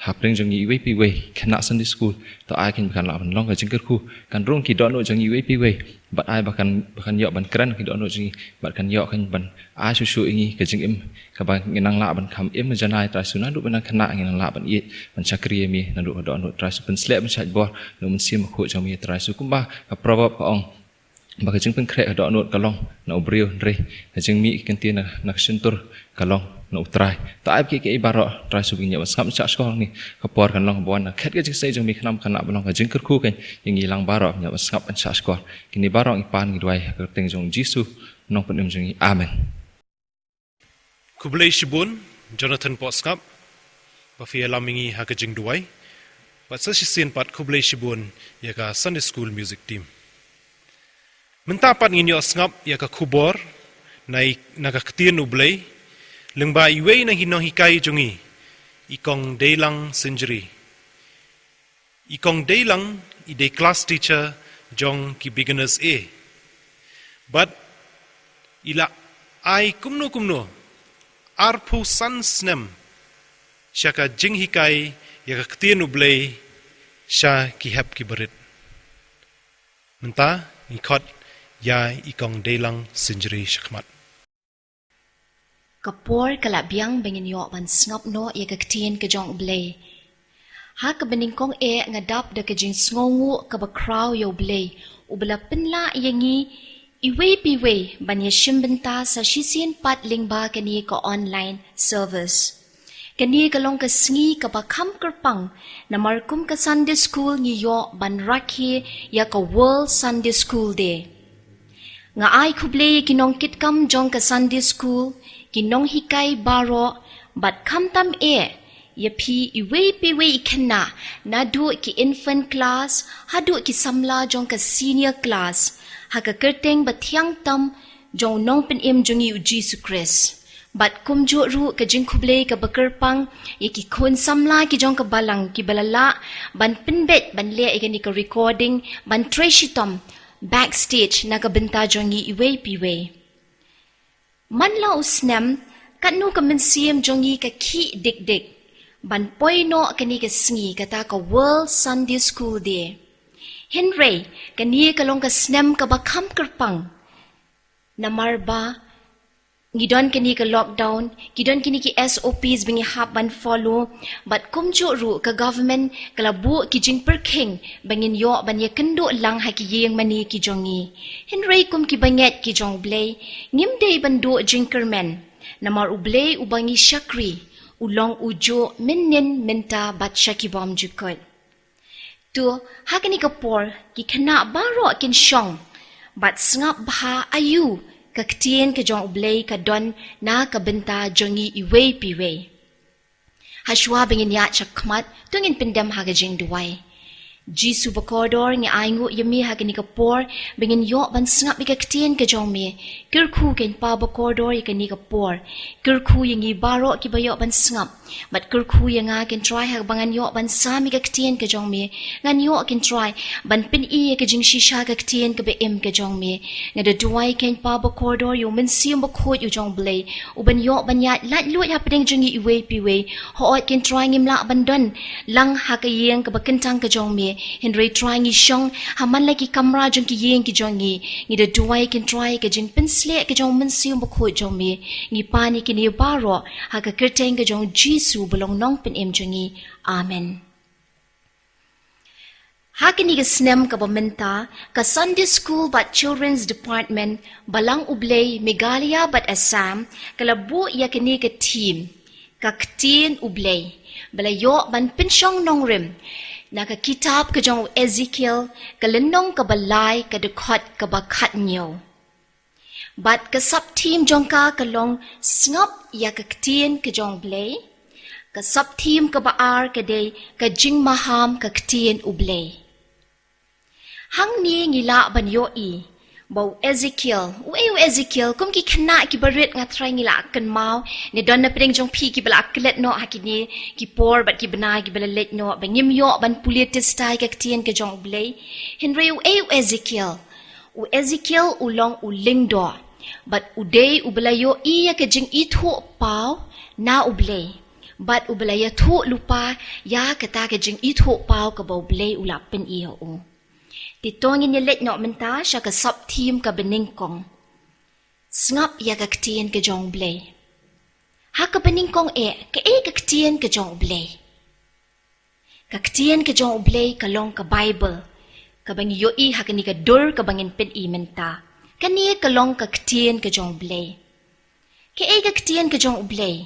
ha pdeng jong ngi iwei pa iwei, khynnah Sunday school, to ai kan ba kan lah ban long ka jingkyrkhu, kan rung ki dohnud jong ngi iwei pa iwei, bad ai ba kan, ba kan ïoh ban kren ki dohnud jong ngi, bad kan ïoh kan ban ai shuh shuh ïa ngi ka jingim kaba ngin nang lah ban kham im janai, Trai Jisu, naduh ba nang khynnah ngin nang lah ban ïeit ban shakri ïa me naduh ka dohnud, Trai Jisu, pynshlur ban shait bor na U Mynsiem Bakhuid jong me, Trai Jisu, kumba ka proverb ka ong ba ka jingpynkhreh ka dohnud ka long na u briew, hynrei ka jingmih ki kyntien na, na ka shyntur ka long na U Trai. To ai ba kiei kiei baroh, Trai Jisu, ba ngin ïoh ban sngap shahshkor, kane ka por kan long kaba wan na khet ka jingïaseng jong me, khnang ba kan lah ban long ka jingkyrkhu kan ïa ngi lang baroh, ngin ïoh ban sngap ban shahshkor. Kine baroh ngi pan ngi duwai ha ka kyrteng jong U Jisu, Nongpynim jong ngi. Amen. Khublei shibun, Jonathan Pohsngap, ba phi ïalam ïa ngi ha ka jingduwai. Bad sa shisien pat khublei shibun ïa ka Sunday School Music Team. Mynta pat ngin ïoh sngap ïa ka khubor na i, na ka ktien U Blei lyngba iwei na ki nonghikai jong ngi, i Kong Deilang Synjri. I Kong Deilang i dei class teacher jong ki beginners A. Bad i la ai kumno kumno arphew san snem sha ka jinghikai ïa ka ktien U Blei sha ki hep ki barit. Mynta ngi khot ïa i Kong Deilang Synjri shakhmat. Ka por ka la biang ba ngin ïoh ban sngap noh ïa ka ktien ka jong U Blei. Ha kaba nyngkong eh nga dap da ka jingsngewnguh kaba khraw ïa U Blei, uba la pynlah ïa ngi iwei pa iwei ban ïashim bynta sa shisien pat lyngba kane ka online service. Kane ka long ka sngi kaba kham kyrpang, namar kum ka Sunday School ngi ïoh ban rakhe ïa ka World Sunday School Day. Nga ai khublei ïa ki nongkitkam jong ka Sunday School, ki nonghikai baroh, bad khamtam eh ïa phi iwei pa iwei i khynnah, naduh ki infant class haduh ki samla jong ka senior class, ha ka kyrteng bathiang tam jong U Nongpynim jong ngi U Jisu Khrist. Bad kumjuh ruh ka jingkhublei kaba kyrpang ïa ki khun samla ki jong ka balang kiba la lah ban pynbeit ban leh ïa kane ka recording ban trei shitom backstage na ka bynta jong ngi iwei pa iwei. Man la u snem, katno ka mynsiem jong ngi ka khih dik dik ban poi noh kane ka sngi, kata ka World Sunday School Day. Hynrei kane ka long ka snem kaba kham kyrpang, namar ba ngi don kane ka lockdown, ki don kine ki S O Ps ba ngi hap ban follow, bad kumjuh ruh ka government ka la buh ki jingpyrkhing ba ngin ïoh ban ïakynduh lang ha ki ïing mane ki jong ngi. Hynrei kum ki bangeit ki jong U Blei, ngim dei ban duh jingkyrmen, namar U Blei uba ngi shakri u long ujuh mynnin mynta bad sha ki bymjukut. To, ha kane ka por, ki khynnah baroh kin shong bad sngap bha aïu ka ktien ka jong U Blei ka don na ka bynta jong ngi iwei pa iwei. Hashwa ba ngin ïaid shakhmat, to ngin pyndem ha ka jingduwai. Jisu bakordor, ngi ainguh ïa me ha kane ka por ba ngin ïoh ban sngap ïa ka ktien ka jong me. Kyrkhu, Kynrad bakordor, ïa kane ka por. Kyrkhu ïa ngi baroh kiba ïoh ban sngap. Bad kyrkhu ïa nga, Kynrad, ha kaba ngan ïoh ban sam ïa ka ktien ka jong me, ngan ïoh, Kynrad, ban pyni ïa ka jingshisha ka ktien kaba im ka jong me. Nga da duwai, Kynrad bakordor, ïa U Mynsiem Bakhuid u jong U Blei, uban ïoh ban ïaid laitluid hapdeng jong ngi iwei pa iwei. Hooid Kynrad, ngim lah ban don lang ha ka ïing kaba kyntang ka jong me, hynrei Trai ngi shong ha man la ki kamra jong ki ïing ki jong ngi. Ngi da duwai, Kynrad, ka jingpynsleh ka jong U Mynsiem Bakhuid jong me. Ngi pan ïa kine baroh ha ka kyrteng ka jong U Jisu ba long Nongpynim jong ngi. Amen. Ha kane ka snem kaba mynta, ka Sunday School bad Children's Department, Balang U Blei, Meghalaya bad Assam, ka la buh ïa kane ka theme, ka Ktien U Blei, ba la ïoh ban pynshong nongrim na ka kitab ka jong u Ezekiel, ka lynnong kaba lai, ka dkhot kaba khathynñiew. Bad ka sub-theme jong ka ka long Sngap ïa ka Ktien ka jong U Blei. Ka sub-theme kaba ar ka dei Ka Jingmaham ka Ktien U Blei. Hangne ngi lah ban ïohi ba u Ezekiel, u ei u Ezekiel, kum ki khynnah kiba rit nga trai ngi la kynmaw, ne don na pdeng jong phi kiba la klet noh ha kine ki por bad ki bnai kiba la leit noh, ba ngim ïoh ban pule test ïa ka Ktien ka jong U Blei. Hynrei u ei u Ezekiel, u Ezekiel u long u lyngdoh, bad u dei uba la ïohi ïa ka jingithuhpaw na U Blei, bad uba la ïathuh lypa ïa kata ka jingithuhpaw kaba U Blei u la pyni ïa u. Te to ngin ïa leit noh mynta sha ka sub-theme kaba nyngkong. Sngap ïa ka Ktien ka jong U Blei. Ha kaba nyngkong eh, kaei ka Ktien ka jong U Blei? Ka Ktien ka jong U Blei ka long ka Baibl, kaba ngi ïohi ha kane ka dur kaba ngin pyni mynta. Kane ka long ka Ktien ka jong U Blei. Kaei ka Ktien ka jong U Blei?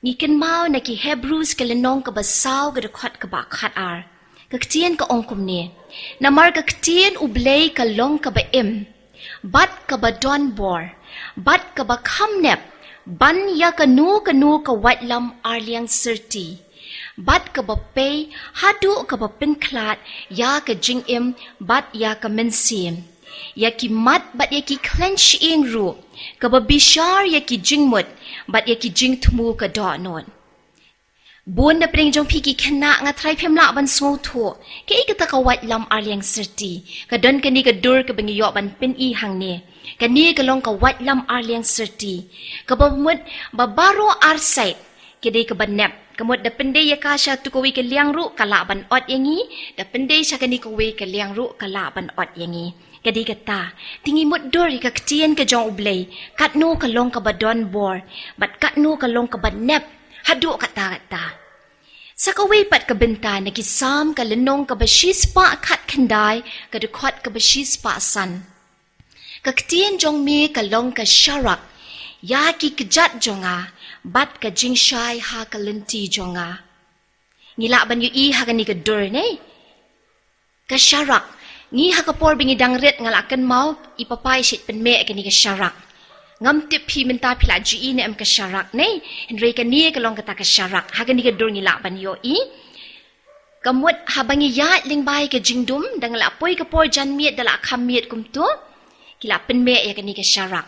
Ngi kynmaw na ki Hebrews ka lynnong kaba saw ka dkhot kaba khatar. Ka Ktien ka ong kumne: Namar ka Ktien U Blei ka long kaba im, bad kaba don bor, bad kaba kham nep ban ïa kano kano ka waitlam arliang syrti, bad kaba pei haduh kaba pynkhlad ïa ka jingim bad ïa ka mynsiem, ïa ki mat bad ïa ki khlaiñ shyieng ruh, kaba bishar ïa ki jingmut bad ïa ki jingthmu ka dohnud. Bun na pdeng jong phi ki khynnah nga trai phim lah ban sngewthuh kaei kata ka waitlam arliang syrti. Ka don kane ka dur kaba ngi ïoh ban pyni hangne. Kane ka long ka waitlam arliang syrti, kaba mut ba baroh ar side ka dei kaba nep. Ka mut da pyndei ïa ka sha tu kawei ka liang ruh ka lah ban ot ïa ngi, da pyndei sha kane kawei ka liang ruh ka lah ban ot ïa ngi. Ka dei kata, te ngi mut dur ïa ka Ktien ka jong U Blei, katno ka long kaba don bor, bad katno ka long kaba nep haduh katta katta. Sa kawei pat ka bynta, na ki Salm ka lynnong kaba shispah khatkhyndai, ka dkhot kaba shispah san: Ka Ktien jong me ka long ka sharak ïa ki kjat jong nga, bad ka jingshai ha ka lynti jong nga. Ngi lah ban ïohi ha kane ka dur, ne? Ka sharak. Ngi ha ka por ba ngi dang rit nga la kynmaw i papa i shait pynmih ïa kane ka sharak. Ngam tip phi mynta phi la ju i ne em ka sharak, ne? Hynrei kane ka long kata ka sharak. Ha kane ka dur ngi lah ban ïohi. Ka mut haba ngi ïaid lyngba ïa ka jingdum, da nga la poi ka por janmiet, da la kham miet kumto, ki la pynmih ïa kane ka sharak.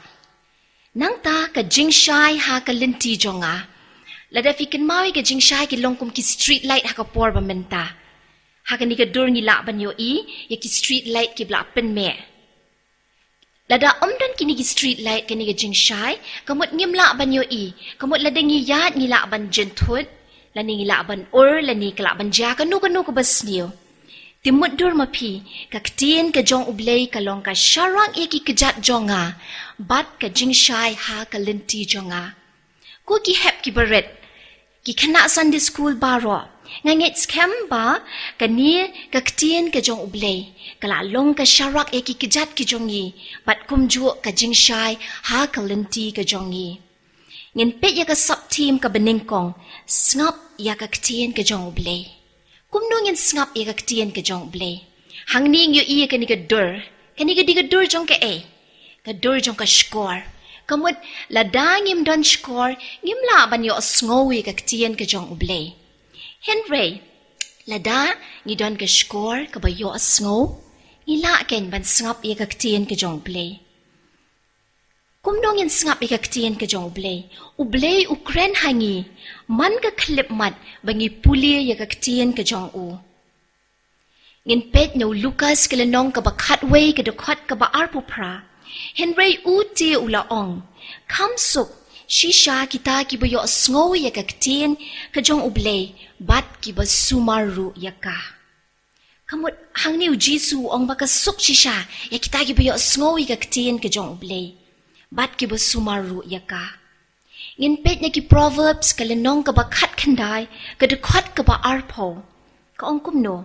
Nangta ka jingshai ha ka lynti jong nga. Lada phi kynmaw ïa ka jingshai ki long kum ki street light ha ka por ba mynta. Ha kane ka dur ngi lah ban ïohi ïa ki street light kiba la pynmih. Lada ym don kine ki street light, kane ka jingshai, ka mut ngim lah ban ïohi, ka mut lada ngi ïaid ngi lah ban jynthut, lane ngi lah ban ur, lane ka lah ban jia kano kano kaba sniew. Te mutdur ma phi, ka Ktien ka jong U Blei ka long ka sharak ïa ki kjat jong nga, bad ka jingshai ha ka lynti jong nga. Ko ki hep kiba rit, ki khynnah Sunday School baroh, nga ngeit skhem ba kane ka Ktien ka jong U Blei ka la long ka sharak ïa ki kjat ki jong ngi, bad kumjuh ka jingshai ha ka lynti ka jong ngi. Ngin peit ïa ka sub-theme kaba nyngkong, sngap ïa ka Ktien ka jong U Blei. Kumno ngin sngap ïa ka Ktien ka jong U Blei? Hangne ngi ïohi ïa kane ka dur. Kane ka dei ka dur jong kaei? Ka dur jong ka shkor. Ka mut lada ngim don shkor, ngim lah ban ïohsngew ïa ka Ktien ka jong U Blei. Hynrei lada ngi don ka shkor kaba ïohsngew, ngi lah kein ban sngap ïa ka Ktien ka jong U Blei. Kumno ngin sngap ïa ka Ktien ka jong U Blei? U Blei u kren ha ngi man ka khyllipmat ba ngi pule ïa ka Ktien ka jong u. Ngin peit na u Lukas ka lynnong kaba khatwei ka dkhot kaba arphew phra. Hynrei u te u la ong, kham suk shisha kita kiba ïohsngew ïa ka Ktien ka jong U Blei bad kiba sumar ruh ïa ka. Ka mut hangne u Jisu u ong ba ka suk shisha ïa kita kiba ïohsngew ïa ka Ktien ka jong U Blei bad kiba sumar ruh ïa ka. Ngin peit na ki Proverbs ka lynnong kaba khatkhyndai ka dkhot kaba arphew. Ka ong kumno?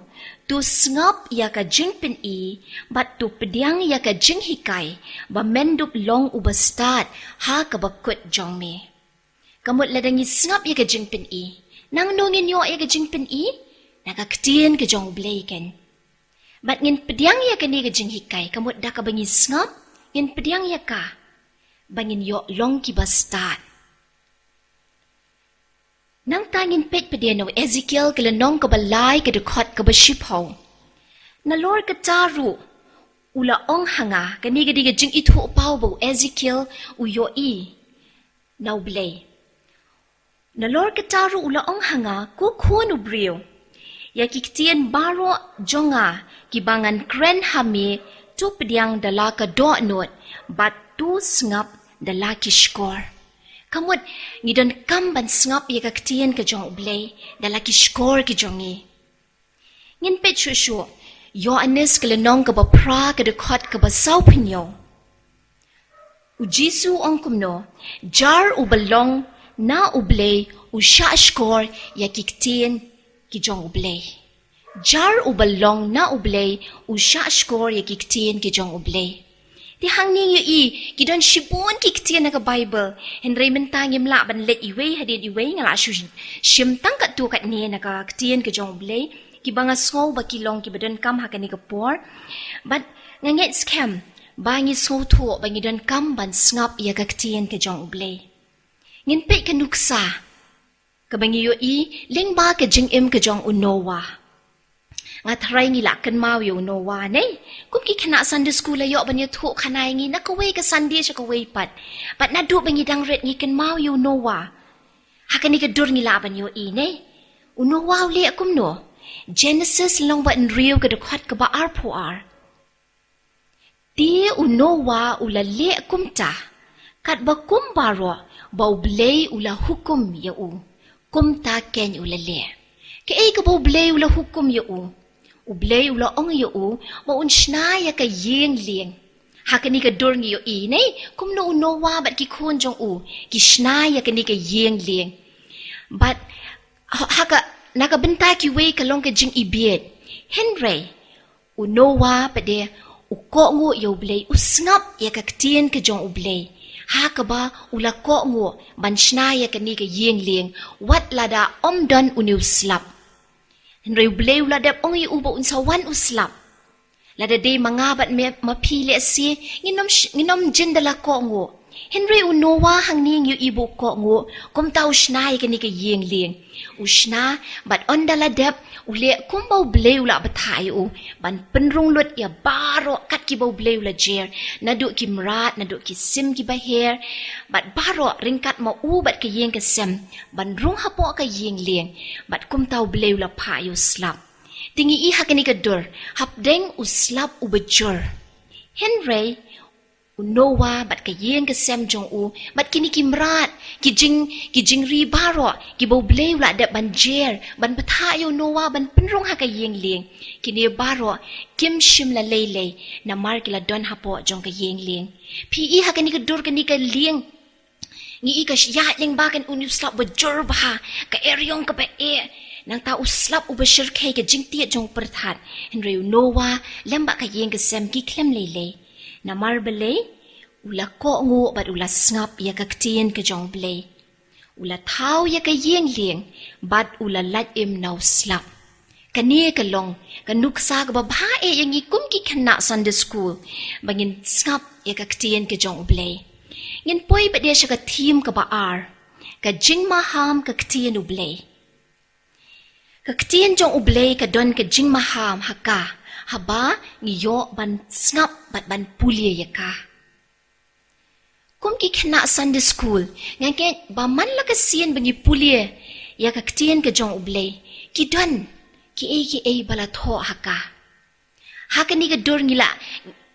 To sngap ïa ka jingpyni, bad to pdiang ïa ka jinghikai, ba men dup long uba stad ha kaba kut jong me. Ka mut lada ngi sngap ïa ka jingpyni, nangno ngin ïoh ïa ka jingpyni? Na ka ktien ka jong U Blei kan. Bad ngin pdiang ïa kane ka jinghikai, ka mut da kaba ngi sngap, ngin pdiang ïa ka, ba ngin ïoh long kiba stad. Nangta ngin peit pat de na u Ezekiel ka lynnong kaba lai ka dkhot kaba shiphew. Nalor kata ruh u la ong ha nga, kane ka dei ka jingithuh paw ba u Ezekiel u ïohi na U Blei. Nalor kata ruh u la ong ha nga, ko khun u briew, ïa ki ktien baroh jong nga kiba ngan kren ha me, to pdiang da la ka dohnud, bad to sngap da la ki shkor. Ka mut ngi donkam ban sngap ïa ka ktien ka jong U Blei da la ki shkor ki jong ngi. Ngin peit shuh shuh Ïoannis ka lynnong kaba phra ka dkhot kaba sawphew hynñiew. U Jisu u ong kumno? Jar uba long na U Blei u shah shkor ïa ki ktien ki jong U Blei. Jar uba long na U Blei u shah shkor ïa ki ktien ki jong U Blei. Te hangne ngi ïohi, ki don shibun ki ktien na ka Baibl. Hynrei mynta ngim lah ban leit iwei hadien iwei, nga la shu shim tang katto katne na ka ktien ka jong U Blei, kiba nga sngew ba ki long kiba donkam ha kane ka por. Bad nga ngeit skhem ba ngi sngewthuh ba ngi donkam ban sngap ïa ka ktien ka jong U Blei. Ngin peit ka nuksa kaba ngi ïohi lyngba ka jingim ka jong u Noah. Nga tharai ngi la kynmaw ïa u Noah, ne? Kum ki khynnah Sunday school la ïoh ban ïathuh khana ïa ngi na kawei ka Sunday sha kawei pat. Bad naduh ba ngi dang rit ngi kynmaw ïa u Noah. Ha kane ka dur ngi lah ban ïohi, ne? U Noah u leh kumno? Genesis lynnong ba hynriew ka dkhot kaba arphew ar. Te u Noah u la leh kumta, katba kum baroh ba U Blei u la hukum ïa u, kumta keiñ u la leh. Kaei kaba U Blei u la hukum ïa u? U Blei u la ong ïa u ba un shna ïa ka ïing lieng. Ha kane ka dur ngi ïohi, ne, kumno u Noah bad ki khun jong u ki shna ïa kane ka ïing lieng. Bad ha, ha ka, na ka bynta kiwei ka long ka jingibieit. Hynrei u Noah pat de u kohnguh ïa U Blei, u sngap ïa ka ktien ka jong U Blei. Ha kaba u la kohnguh ban shna ïa kane ka ïing lieng, wat lada ym don une u slap. Hynrei U Blei u la dep ong ïa u ba un sa wan u slap. Lada dei ma nga bad me, ma phi lehse, ngin ym sh-, ngin ym jin da la kohnguh. Hynrei u Noah hangne ngi ïohi ba u kohnguh, kumta u shna ïa kane ka ïing lieng. U shna, bad ynda la dep, u leh kumba U Blei u la batai ïa u, ban pynrung lut ïa baroh kat kiba U Blei u la jer, naduh ki mrad, naduh ki sim kiba her, bad baroh ryngkat ma u bad ka ïing ka sem, ban rung hapoh ka ïing lieng, bad kumta U Blei u la phah ïa u slap. Te ngi i ha kane ka dur, hapdeng u slap uba jur. Hynrei u Noah bad ka ïing ka sem jong u, bad kine ki mrad, ki jing, ki jingri baroh, kiba U Blei u la dep ban jer, ban batai ïa u Noah, ban pynrung ha ka ïing lieng. Kine baroh kim shym la lei lei, namar ki la don hapoh jong ka ïing lieng. Phi i ha kane ka dur kane ka lieng. Ngi i ka shyiat lyngba kan une u slap ba jur bha, ka eriong kaba eh. Nangta u slap uba shyrkhei ka jingtied jong u pyrthat. Hynrei u Noah lem bad ka ïing ka sem ki khlem lei lei. Namar balei? U la kohnguh bad u la sngap ïa ka ktien ka jong U Blei. U la thaw ïa ka ïing lieng bad u la lait im na u slap. Kane ka long ka nuksa kaba bha eh ïa ngi kum ki khynnah Sunday school, ba ngin sngap ïa ka ktien ka jong U Blei. Ngin poi pat de sha ka theme kaba ar, ka jingmaham ka ktien U Blei. Ka ktien jong U Blei ka don ka jingmaham ha ka, haba ngi ïoh ban sngap bad ban pule ïa ka. Kum ki khynnah Sunday school, nga ngeit ba man la ka sien ba ngi pule ïa ka ktien ka jong U Blei, ki don kiei kiei ba la thoh ha ka. Ha kane ka dur ngi lah,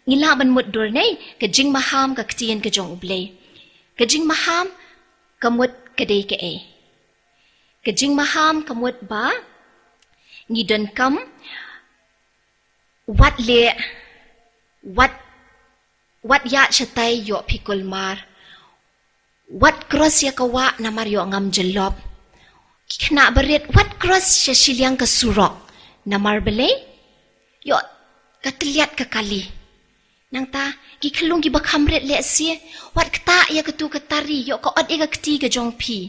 ngi lah ban mutdur, ne, ka jingmaham ka ktien ka jong U Blei. Ka jingmaham ka mut ka dei kaei? Ka jingmaham ka mut ba ngi donkam wat leh, wat, wat ïaid shatai ïoh phi kulmar. Wat cross ïa ka wah namar ïoh ngam jyllop. Ki khynnah barit, wat cross sha shiliang ka surok. Namar balei? Ïoh ka tylliat ka kali. Nangta ki khyllung kiba kham rit lehse, wat ktah ïa katu ka tari, ïoh ka ot ïa ka kti ka jong phi.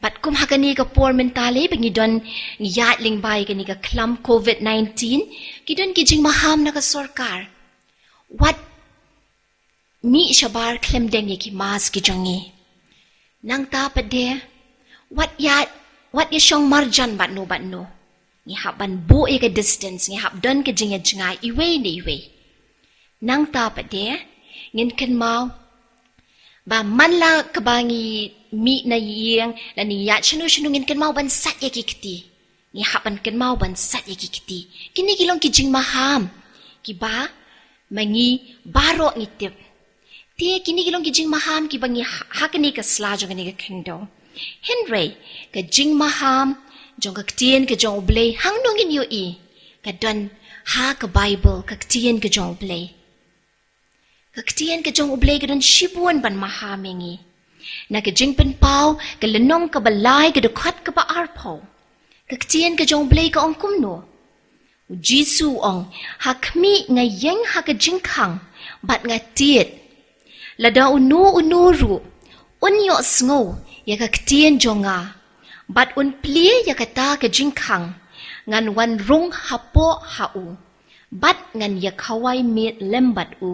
Bad kum ha kane ka por mynta lei ba ngi don, ngi ïaid lyngba ïa kane ka khlam covid nineteen, ki don ki jingmaham na ka sorkar. Wat mih shabar khlem deng ïa ki mask ki jong ngi. Nangta pat de, wat ïa, wat ïa shong marjan bad no bad no. Ngi hap ban buh ïa ka distance, ngi hap don ka jingïajngai iwei na iwei. Nangta pat de, ngin kynmaw ba man la kaba ngi mih na ïing, lane ïaid shano shano, ngin kynmaw ban sait ïa ki kti. Ngi hap ban kynmaw ban sait ïa ki kti. Kine ki long ki jingmaham kiba ma ngi baroh ngi tip. Te kine ki long ki jingmaham kiba ngi ha, ha kane ka sla jong kane ka khyndew. Hynrei ka jingmaham jong ka ktien ka jong U Blei, hangno ngin ïohi? Ka don ha ka Baibl, ka ktien ka jong U Blei. Ka ktien ka jong U Blei ka don shibun ban maham ïa ngi. Na ka Jingpynpaw ka lynnong kaba lai, ka dkhot kaba arphew, ka ktien ka jong U Blei ka ong kumno? U Jisu u ong, ha khmih nga ïeng ha ka jingkhang bad nga tied. Lada uno uno ruh un ïohsngew ïa ka ktien jong nga bad un plie ïa kata ka jingkhang, ngan wan rung hapoh ha u bad ngan ïa khawai miet lem bad u,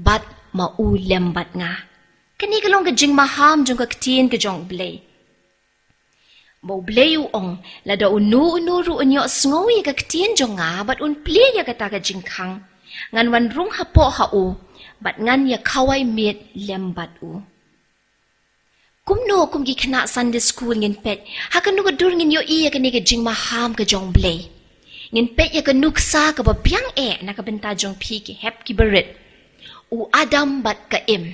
bad ma u lem bad nga. Kane ka long ka jingmaham jong ka ktien ka jong U Blei. Ba U Blei u ong, lada uno uno ruh un ïohsngew ïa ka ktien jong nga bad un plie ïa kata ka jingkhang, ngan wan rung hapoh ha u bad ngan ïa khawai miet lem bad u. Kumno kum ki khynnah Sunday school ngin peit, ha kano ka dur ngin ïohi ïa kane ka jingmaham ka jong U Blei? Ngin peit ïa ka nuksa kaba biang eh na ka bynta jong phi ki hep kiba rit. U Adam bad ka Im.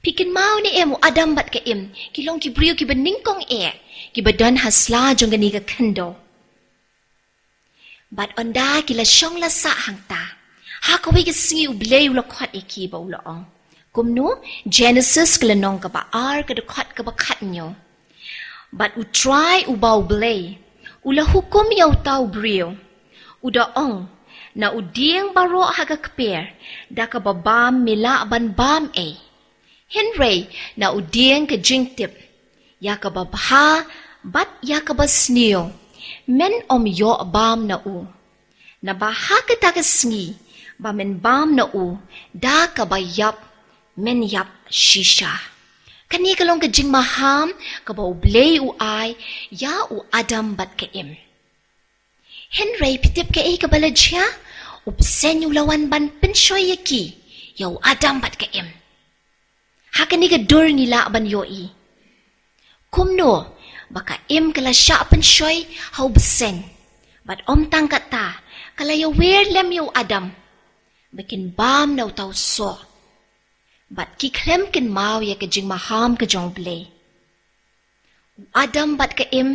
Phi kynmaw ne em, u Adam bad ka Im ki long ki briew kiba nyngkong eh kiba don ha sla jong kane ka khyndew. Bad ynda ki la shong la sah hangta, ha kawei ka sngi U Blei u la khot ïa ki bad u la ong. Kumno? Genesis ka lynnong kaba ar, ka dkhot kaba khathynñiew. Bad U Trai uba U Blei u la hukum ïa uta u briew, u da ong, na u dieng baroh ha ka kper da kaba bam me lah ban bam ei, hynrei na u dieng ka jingtip ïa kaba bha bad ïa kaba sniew, men ym ïoh bam na u. Naba ha kata ka sngi ba men bam na u, da kaba ïap men ïap shisha. Kane ka long ka jingmaham kaba U Blei u ai ïa u Adam bad ka Im. Hynrei phi tip kaei kaba la jia? U bseiñ u la wan ban pynshoi ïa ki, ïa u Adam bad ka Im. Ha kane ka dur ngi lah ban ïohi kumno ba ka Im ka la shah pynshoi ha u bseiñ, bad ym tang katta, ka la ïawer lem ïa u Adam ba kin bam na uta u soh. Bad ki khlem kynmaw ïa ka jingmaham ka jong U Blei. U Adam bad ka Im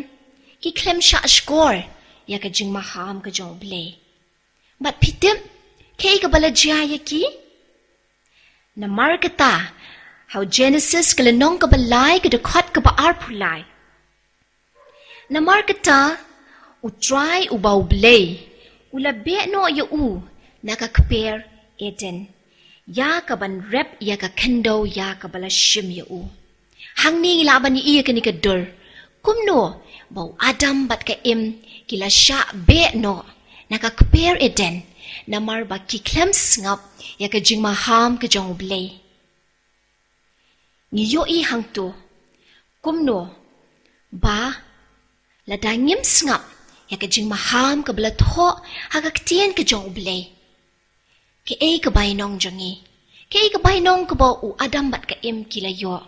ki khlem shah shkor ïa ka jingmaham ka jong U Blei. Bad phi tip kaei kaba la jia ïa ki? Namar kata, ha u Genesis ka lynnong kaba lai, ka dkhot kaba arphew lai. Namar kata, U Trai uba U Blei u la beh noh ïa u na ka kper Eden, ïa kaban rep ïa ka khyndew ïa kaba la shim ïa u. Hangne ngi lah ban ïohi ïa kane ka dur kumno ba u Adam bad ka Im ki la shah beh noh na ka kper Eden, namar ba ki khlem sngap ïa ka jingmaham ka jong U Blei. Ngi ïohi hangto kumno ba lada ngim sngap ïa ka jingmaham kaba la thoh ha ka ktien ka jong U Blei, kaei ka bainong jong ngi? Kaei ka bainong kaba u Adam bad ka Im ki la ïoh?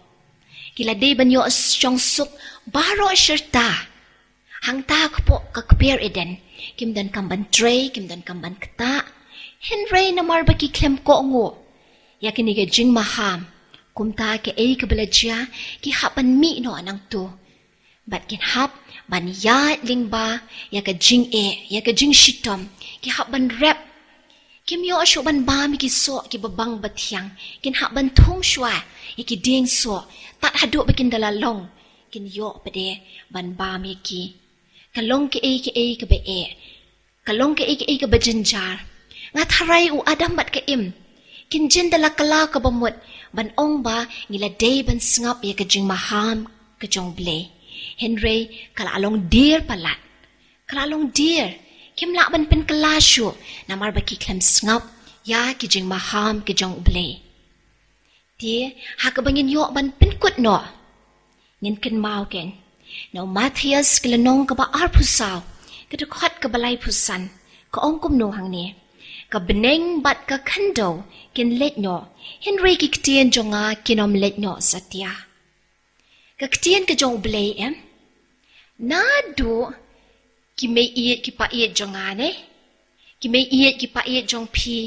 Ki la dei ban ïoh shong suk baroh shirta hangta hapoh ka kper Eden. Kim donkam ban trei, kim donkam ban ktah. Hynrei namar ba ki khlem kohnguh ïa kane ka jingmaham, kumta kaei kaba la jia? Ki hap ban mih noh nangto. Bad kin hap ban ïaid lyngba ïa ka jingeh, ïa ka jingshitom. Ki hap ban rep. Kim ïoh shuh ban bam ïa ki soh kiba bang ba thiang. Kin hap ban thung shuwa ïa ki dieng soh tad haduh ba kin da la long, kin ïoh pat de ban bam ïa ki. Ka long kaei kaei kaba eh. Ka long kaei kaei kaba jynjar. Nga tharai u Adam bad ka Im kin jin da la kylla kaba mut ban ong ba ngi la dei ban sngap ïa ka jingmaham ka jong U Blei. Hynrei ka la long dier palat. Ka la long dier. Kim lah ban pynkylla shuh namar ba ki khlem sngap ïa ki jingmaham ki jong U Blei. Te ha kaba ngin ïoh ban pynkut noh, ngin kynmaw kein na u Mathaios ka lynnong kaba arphew saw, ka dkhot kaba laiphew san, ka ong kumno hangne: Ka bneng bad ka khyndew kin leit noh, hynrei ki ktien jong nga kin ym leit noh satia. Ka ktien ka jong U Blei, em? Naduh ki mei ïeit ki pa ïeit jong nga, ne? Ki mei ïeit ki pa ïeit jong phi,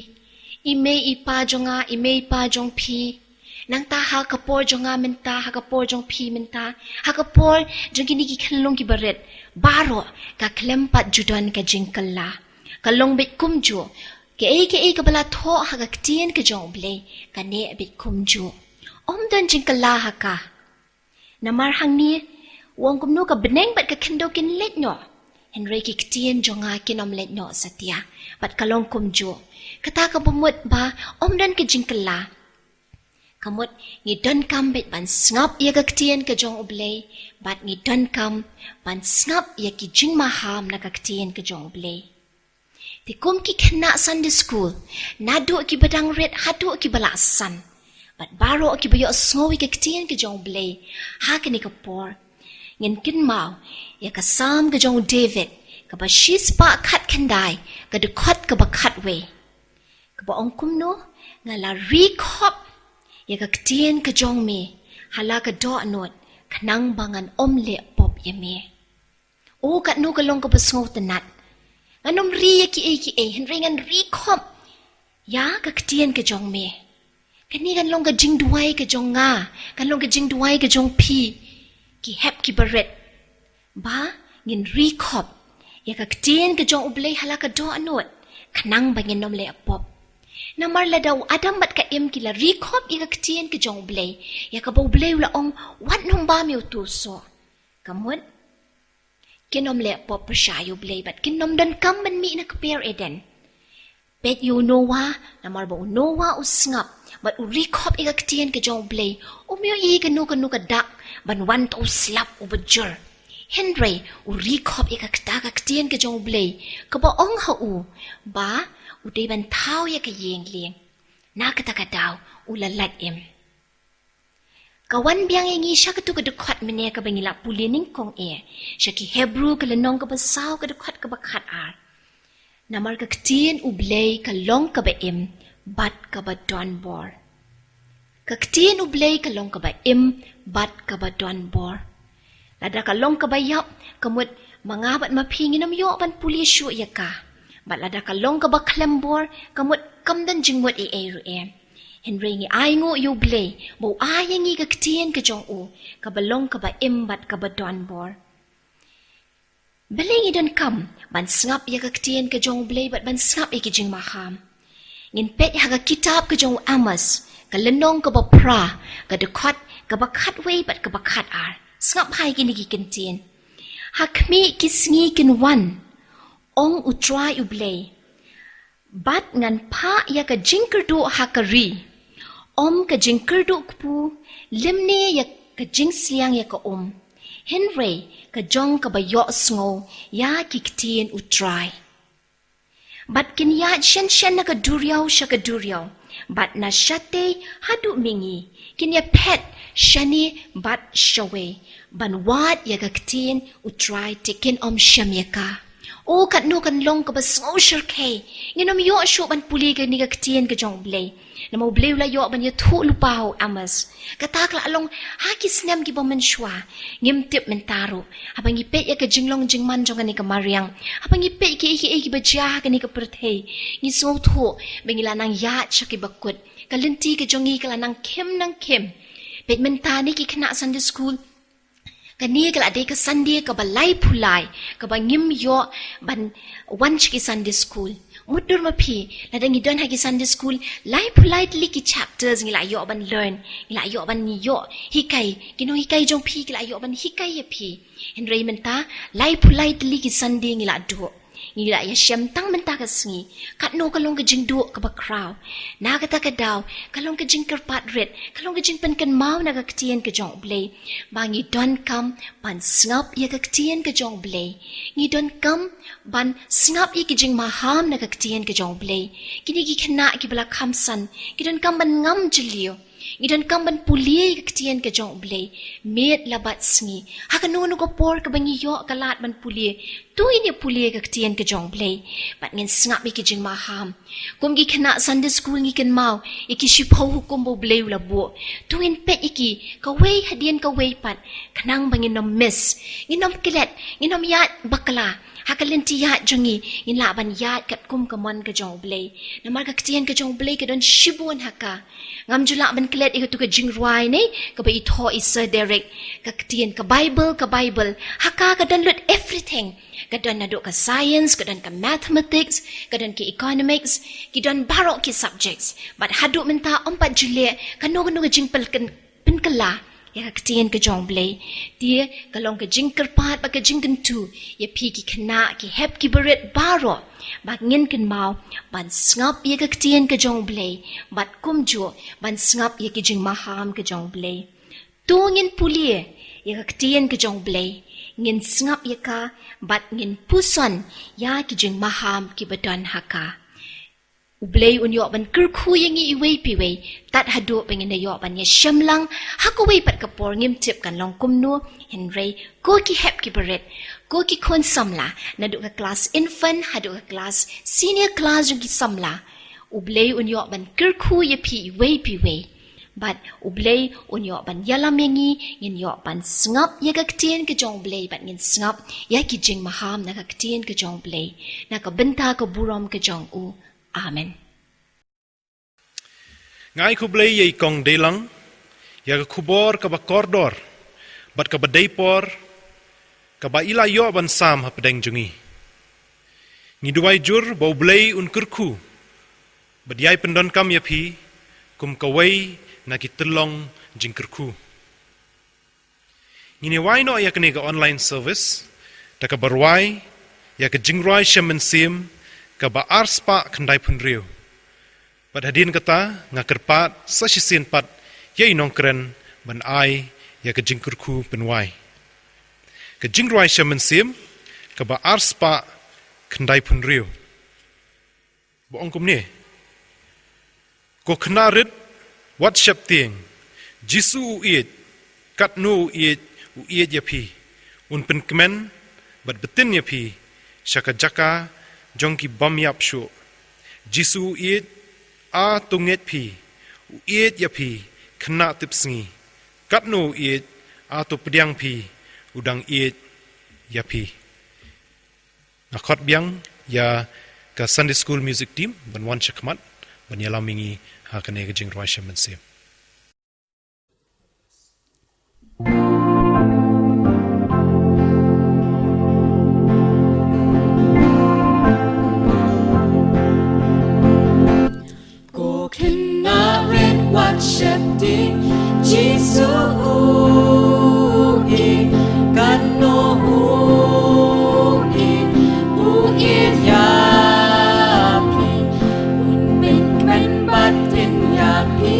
i mei i pa jong nga, i mei i pa jong phi, nangta ha ka por jong nga mynta, ha ka por jong phi mynta, ha ka por jong kine ki khyllung kiba rit, baroh ka khlem pat ju don ka jingkylla. Ka long beit kumjuh. Kaei kaei kaba la thoh ha ka ktien ka jong U Blei ka neh beit kumjuh. Ym don jingkylla ha ka. Namar hangne u ong kumno: Ka bneng bad ka khyndew kin leit noh, hynrei ki ktien jong nga kin ym leit noh satia. Bad ka long kumjuh. Kata kaba mut ba ym don ka jingkylla. Ka mut ngi donkam beit ban sngap ïa ka ktien ka jong U Blei, bad ngi donkam ban sngap ïa ki jingmaham na ka ktien ka jong U Blei. Te kum ki khynnah Sunday school, naduh kiba dang rit haduh kiba la san, bad baroh kiba ïohsngew ïa ka ktien ka jong U Blei ha kane ka por, ngin kynmaw ïa ka Salm ka jong u David, kaba shispah khatkhyndai, ka dkhot kaba khatwei, kaba ong kumno: Nga la ri khop ïa ka ktien ka jong me ha la ka dohnud, khnang ba ngan ym leh pop ïa me. O, katno ka long kaba sngewtynnat. Ngan ym ri ïa kiei kiei, hynrei ngan ri khop ïa ka ktien ka jong me. Kane kan long ka jingduwai ka jong nga, kan long ka jingduwai ka jong phi, ki hep kiba rit, ba ngin ri khop ïa ka ktien ka jong U Blei ha la ka dohnud, khnang ba ngin ym leh pop. Namar lada u Adam bad ka Im ki la ri khop ïa ka ktien ka jong U Blei, ïa kaba U Blei u la ong, wat nym bam ïa uto u soh, ka mut kin ym leh pop pyrshah ïa U Blei bad kin ym donkam ban mih na kper Eden. Peit ïa u Noah, namar ba u Noah u sngap bad u ri khop ïa ka ktien ka jong U Blei, um ïohi kano kano ka dak ban wan, to u slap uba jur. Hynrei u ri khop ïa kata ka ktien ka jong U Blei, kaba ong ha u ba u dei ban thaw ïa ka ïing lieng. Na kata ka daw u la lait im. Ka wan biang ïa ngi sha katu ka dkhot mynne kaba ngi la pule nyngkong eh, sha ki Hebru ka lynnong kaba saw, ka dkhot kaba khatar. Namar ka ktien U Blei ka long kaba im bad kaba donbor. Ka ktien U Blei ka long kaba im bad kaba donbor. Lada ka long kaba ïap, ka mut ma nga bad ma phi ngin ym ïoh ban pule shuh ïa ka. Bad lada ka long kaba khlem bor, ka mut kam don jingmut ei ei ruh em. Hynrei ngi ainguh ïa U Blei ba u ai ïa ngi ka ktien ka jong u, kaba long kaba im bad kaba donbor. Balei ngi donkam ban sngap ïa ka ktien ka jong U Blei bad ban sngap ïa ki jingmaham? Ngin peit ha ka kitab ka jong u Amos, ka lynnong kaba phra, ka dkhot kaba khatwei bad kaba khatar. Sngap bha ïa kine ki kyntien. Ha khmih ki sngi kin wan, ong U Trai U Blei, bad ngan phah ïa ka jingkyrduh ha ka ri, ym ka jingkyrduh kpu, lymne ïa ka jingsliang ïa ka um, hynrei ka jong kaba ïohsngew ïa ki ktien U Trai. Bad kin ïaid shen shen na ka duriaw sha ka duriaw, bad na shatei haduh mihngi, kin ïaphet shane bad shawei, ban wad ïa ka ktien U Trai, te kin ym shem ïa ka. O, katno kan long kaba sngewshyrkhei. Ngin ym ïoh shuh ban pule kane ka ktien ka jong U Blei. Namar U Blei u la ïoh ban ïathuh lypa ha u Amos. Kata ka la long ha ki snem kiba mynshuwa. Ngim tip mynta ruh. Haba ngi peit ïa ka jinglong jingman jong kane ka mariang, haba ngi peit kiei kiei kiba jia ha kane ka pyrthei, ngi sngewthuh ba ngi la nang ïaid sha kiba kut. Ka lynti ka jong ngi ka la nang khim nang khim. Peit mynta ne ki khynnah Sunday school, Kane ka la dei ka Sunday kaba laiphew lai, kaba ngim ïoh ban wan sha ki Sunday school. Mutdur ma phi, lada ngi don ha ki Sunday school, laiphew lai tylli ki chapters ngi la ïoh ban learn, ngi la ïoh ban ïoh hikai, ki nonghikai jong phi ki la ïoh ban hikai ïa phi. Hynrei mynta, laiphew lai tylli ki Sunday ngi la duh. Ngi la ïashem tang mynta ka sngi. Katno ka long ka jingduh kaba khraw. Na kata ka daw, ka long ka jingkyrpad rit, ka long ka jingpynkynmaw na ka ktien ka jong U Blei. Ba ngi donkam ban sngap ïa ka ktien ka jong U Blei. Ngi donkam ban sngap ïa ki jingmaham na ka ktien ka jong U Blei. Kine ki khynnah kiba la kham san, ki donkam ban ngam jylliew. Ngi donkam ban pule ïa ka ktien ka jong U Blei. Miet la bad sngi. Ha kano kano ka por kaba ngi ïoh ka lad ban pule. To ngin ïa pule ïa ka ktien ka jong U Blei. Bad ngin sngap ïa ki jingmaham. Kum ki khynnah Sunday school ngi kynmaw ïa ki shiphew hukum ba U Blei u la buh. To ngin peit ïa ki kawei hadien kawei pat. Khnang ba ngin ym miss. Ngin ym klet. Ngin ym ïaid bakla. Ha ka lynti ïaid jong ngi, ngin lah ban ïaid katkum ka mon ka jong U Blei. Namar ka ktien ka jong U Blei ka don shibun ha ka. Ngam ju lah ban klet ïa katu ka jingrwai ne, kaba ithuh i Sir Derek. Ka ktien ka Bible, ka Bible. Ha ka ka don lut everything. Ka don naduh ka science, ka don ka mathematics, ka don ka economics, ki don baroh ki subjects. Bad haduh mynta ym pat ju leh, kano kano ka jingpynkynmaw pynkylla ïa ka ktien ka jong U Blei. Te ka long ka jingkyrpad bad ka jingkyntu ïa phi ki khynnah ki hep ki barit baroh. Bad ngin kynmaw ban sngap ïa ka ktien ka jong U Blei. Bad kumjuh ban sngap ïa ki jingmaham ka jong U Blei. To ngin pule ïa ka ktien ka jong U Blei. Ngin sngap ïa ka bad ngin puson ïa ki jingmaham kiba don ha ka. U Blei un ïoh ban kyrkhu ïa ngi iwei pa iwei, tad haduh ba ngin da ïoh ban ïashemlang, ha kawei pat ka por ngim tip kan long kumno, hynrei, ko ki hep ki barit, ko ki khun samla, naduh ka klas infant, haduh ka klas senior class jong ki samla. U Blei un ïoh ban kyrkhu ïa phi iwei pa iwei. Bad U Blei un ïoh ban ïalam ïa ngi, ngin ïoh ban sngap ïa ka ktien ka jong U Blei, bad ngin sngap ïa ki jingmaham na ka ktien ka jong U Blei. Na ka bynta ka burom ka jong u. Amen. Nga ai khublei ïa i Kong Deilang, ïa ka khubor kaba kordor, bad kaba dei por, kaba i la ïoh ban sam hapdeng jong ngi. Ngi duwai jur ba U Blei un kyrkhu, bad ïai pyndonkam ïa phi, kum kawei na ki tyllong jingkyrkhu. Ngin ïa wai noh ïa kane ka online service, da kaba rwai, ïa ka jingrwai shem mynsiem, kaba arspah khyndai phew hynriew. Bad hadien kata, nga kyrpad, sa shisien pat, ïa i nongkren, ban ai, ïa ka jingkyrkhu pynwai. Ka jingrwai shem mynsiem, kaba arspah khyndai phew hynriew. Ba ong kumne. Ko khynnah rit, wat sheptieng. Jisu u ïeit, katno u ïeit, u ïeit ïa phi. Un pynkmen, bad btin ïa phi, sha ka jaka, jong ki bym ïap shuh. Jisu u ïeit, a to ngeit phi, u ïeit ïa phi, khynnah tipsngi. Katno u ïeit, a to pdiang phi, u dang ïeit ïa phi. Nga khot biang ïa ka Sunday School Music Team, ban wan shakhmat, ban ïalam ïa ngi ha kane ka jingrwai shem mynsiem. Ko khynnah rit wat sheptieng, Jisu u ïeit, katno u ïeit, u ïeit ïa phi. Un pynkmen bad btin ïa phi,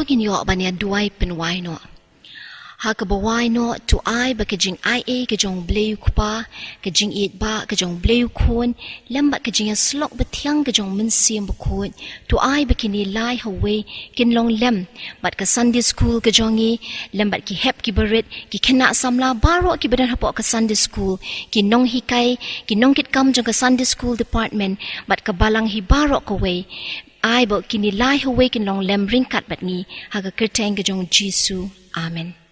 Ngin ïoh ban ïa duwai pynwai noh. Ha kaba wai noh, to ai ba ka jingaiei ka jong U Blei U Kpa, ka jingïeit ba ka jong U Blei U Khun, lem bad ka jingïasyllok bathiang ka jong U Mynsiem Bakhuid, to ai ba kine lai ha wei kin long lem bad ka Sunday school ka jong ngi, lem bad ki hep ki barit, ki khynnah samla baroh kiba don hapoh ka Sunday school, ki nonghikai, ki nongkitkam jong ka Sunday school department, bad ka balang hi baroh kawei. Ai ba kine lai ha wei kin long lem ryngkat bad ngi, ha ka kyrteng ka jong U Jisu. Amen.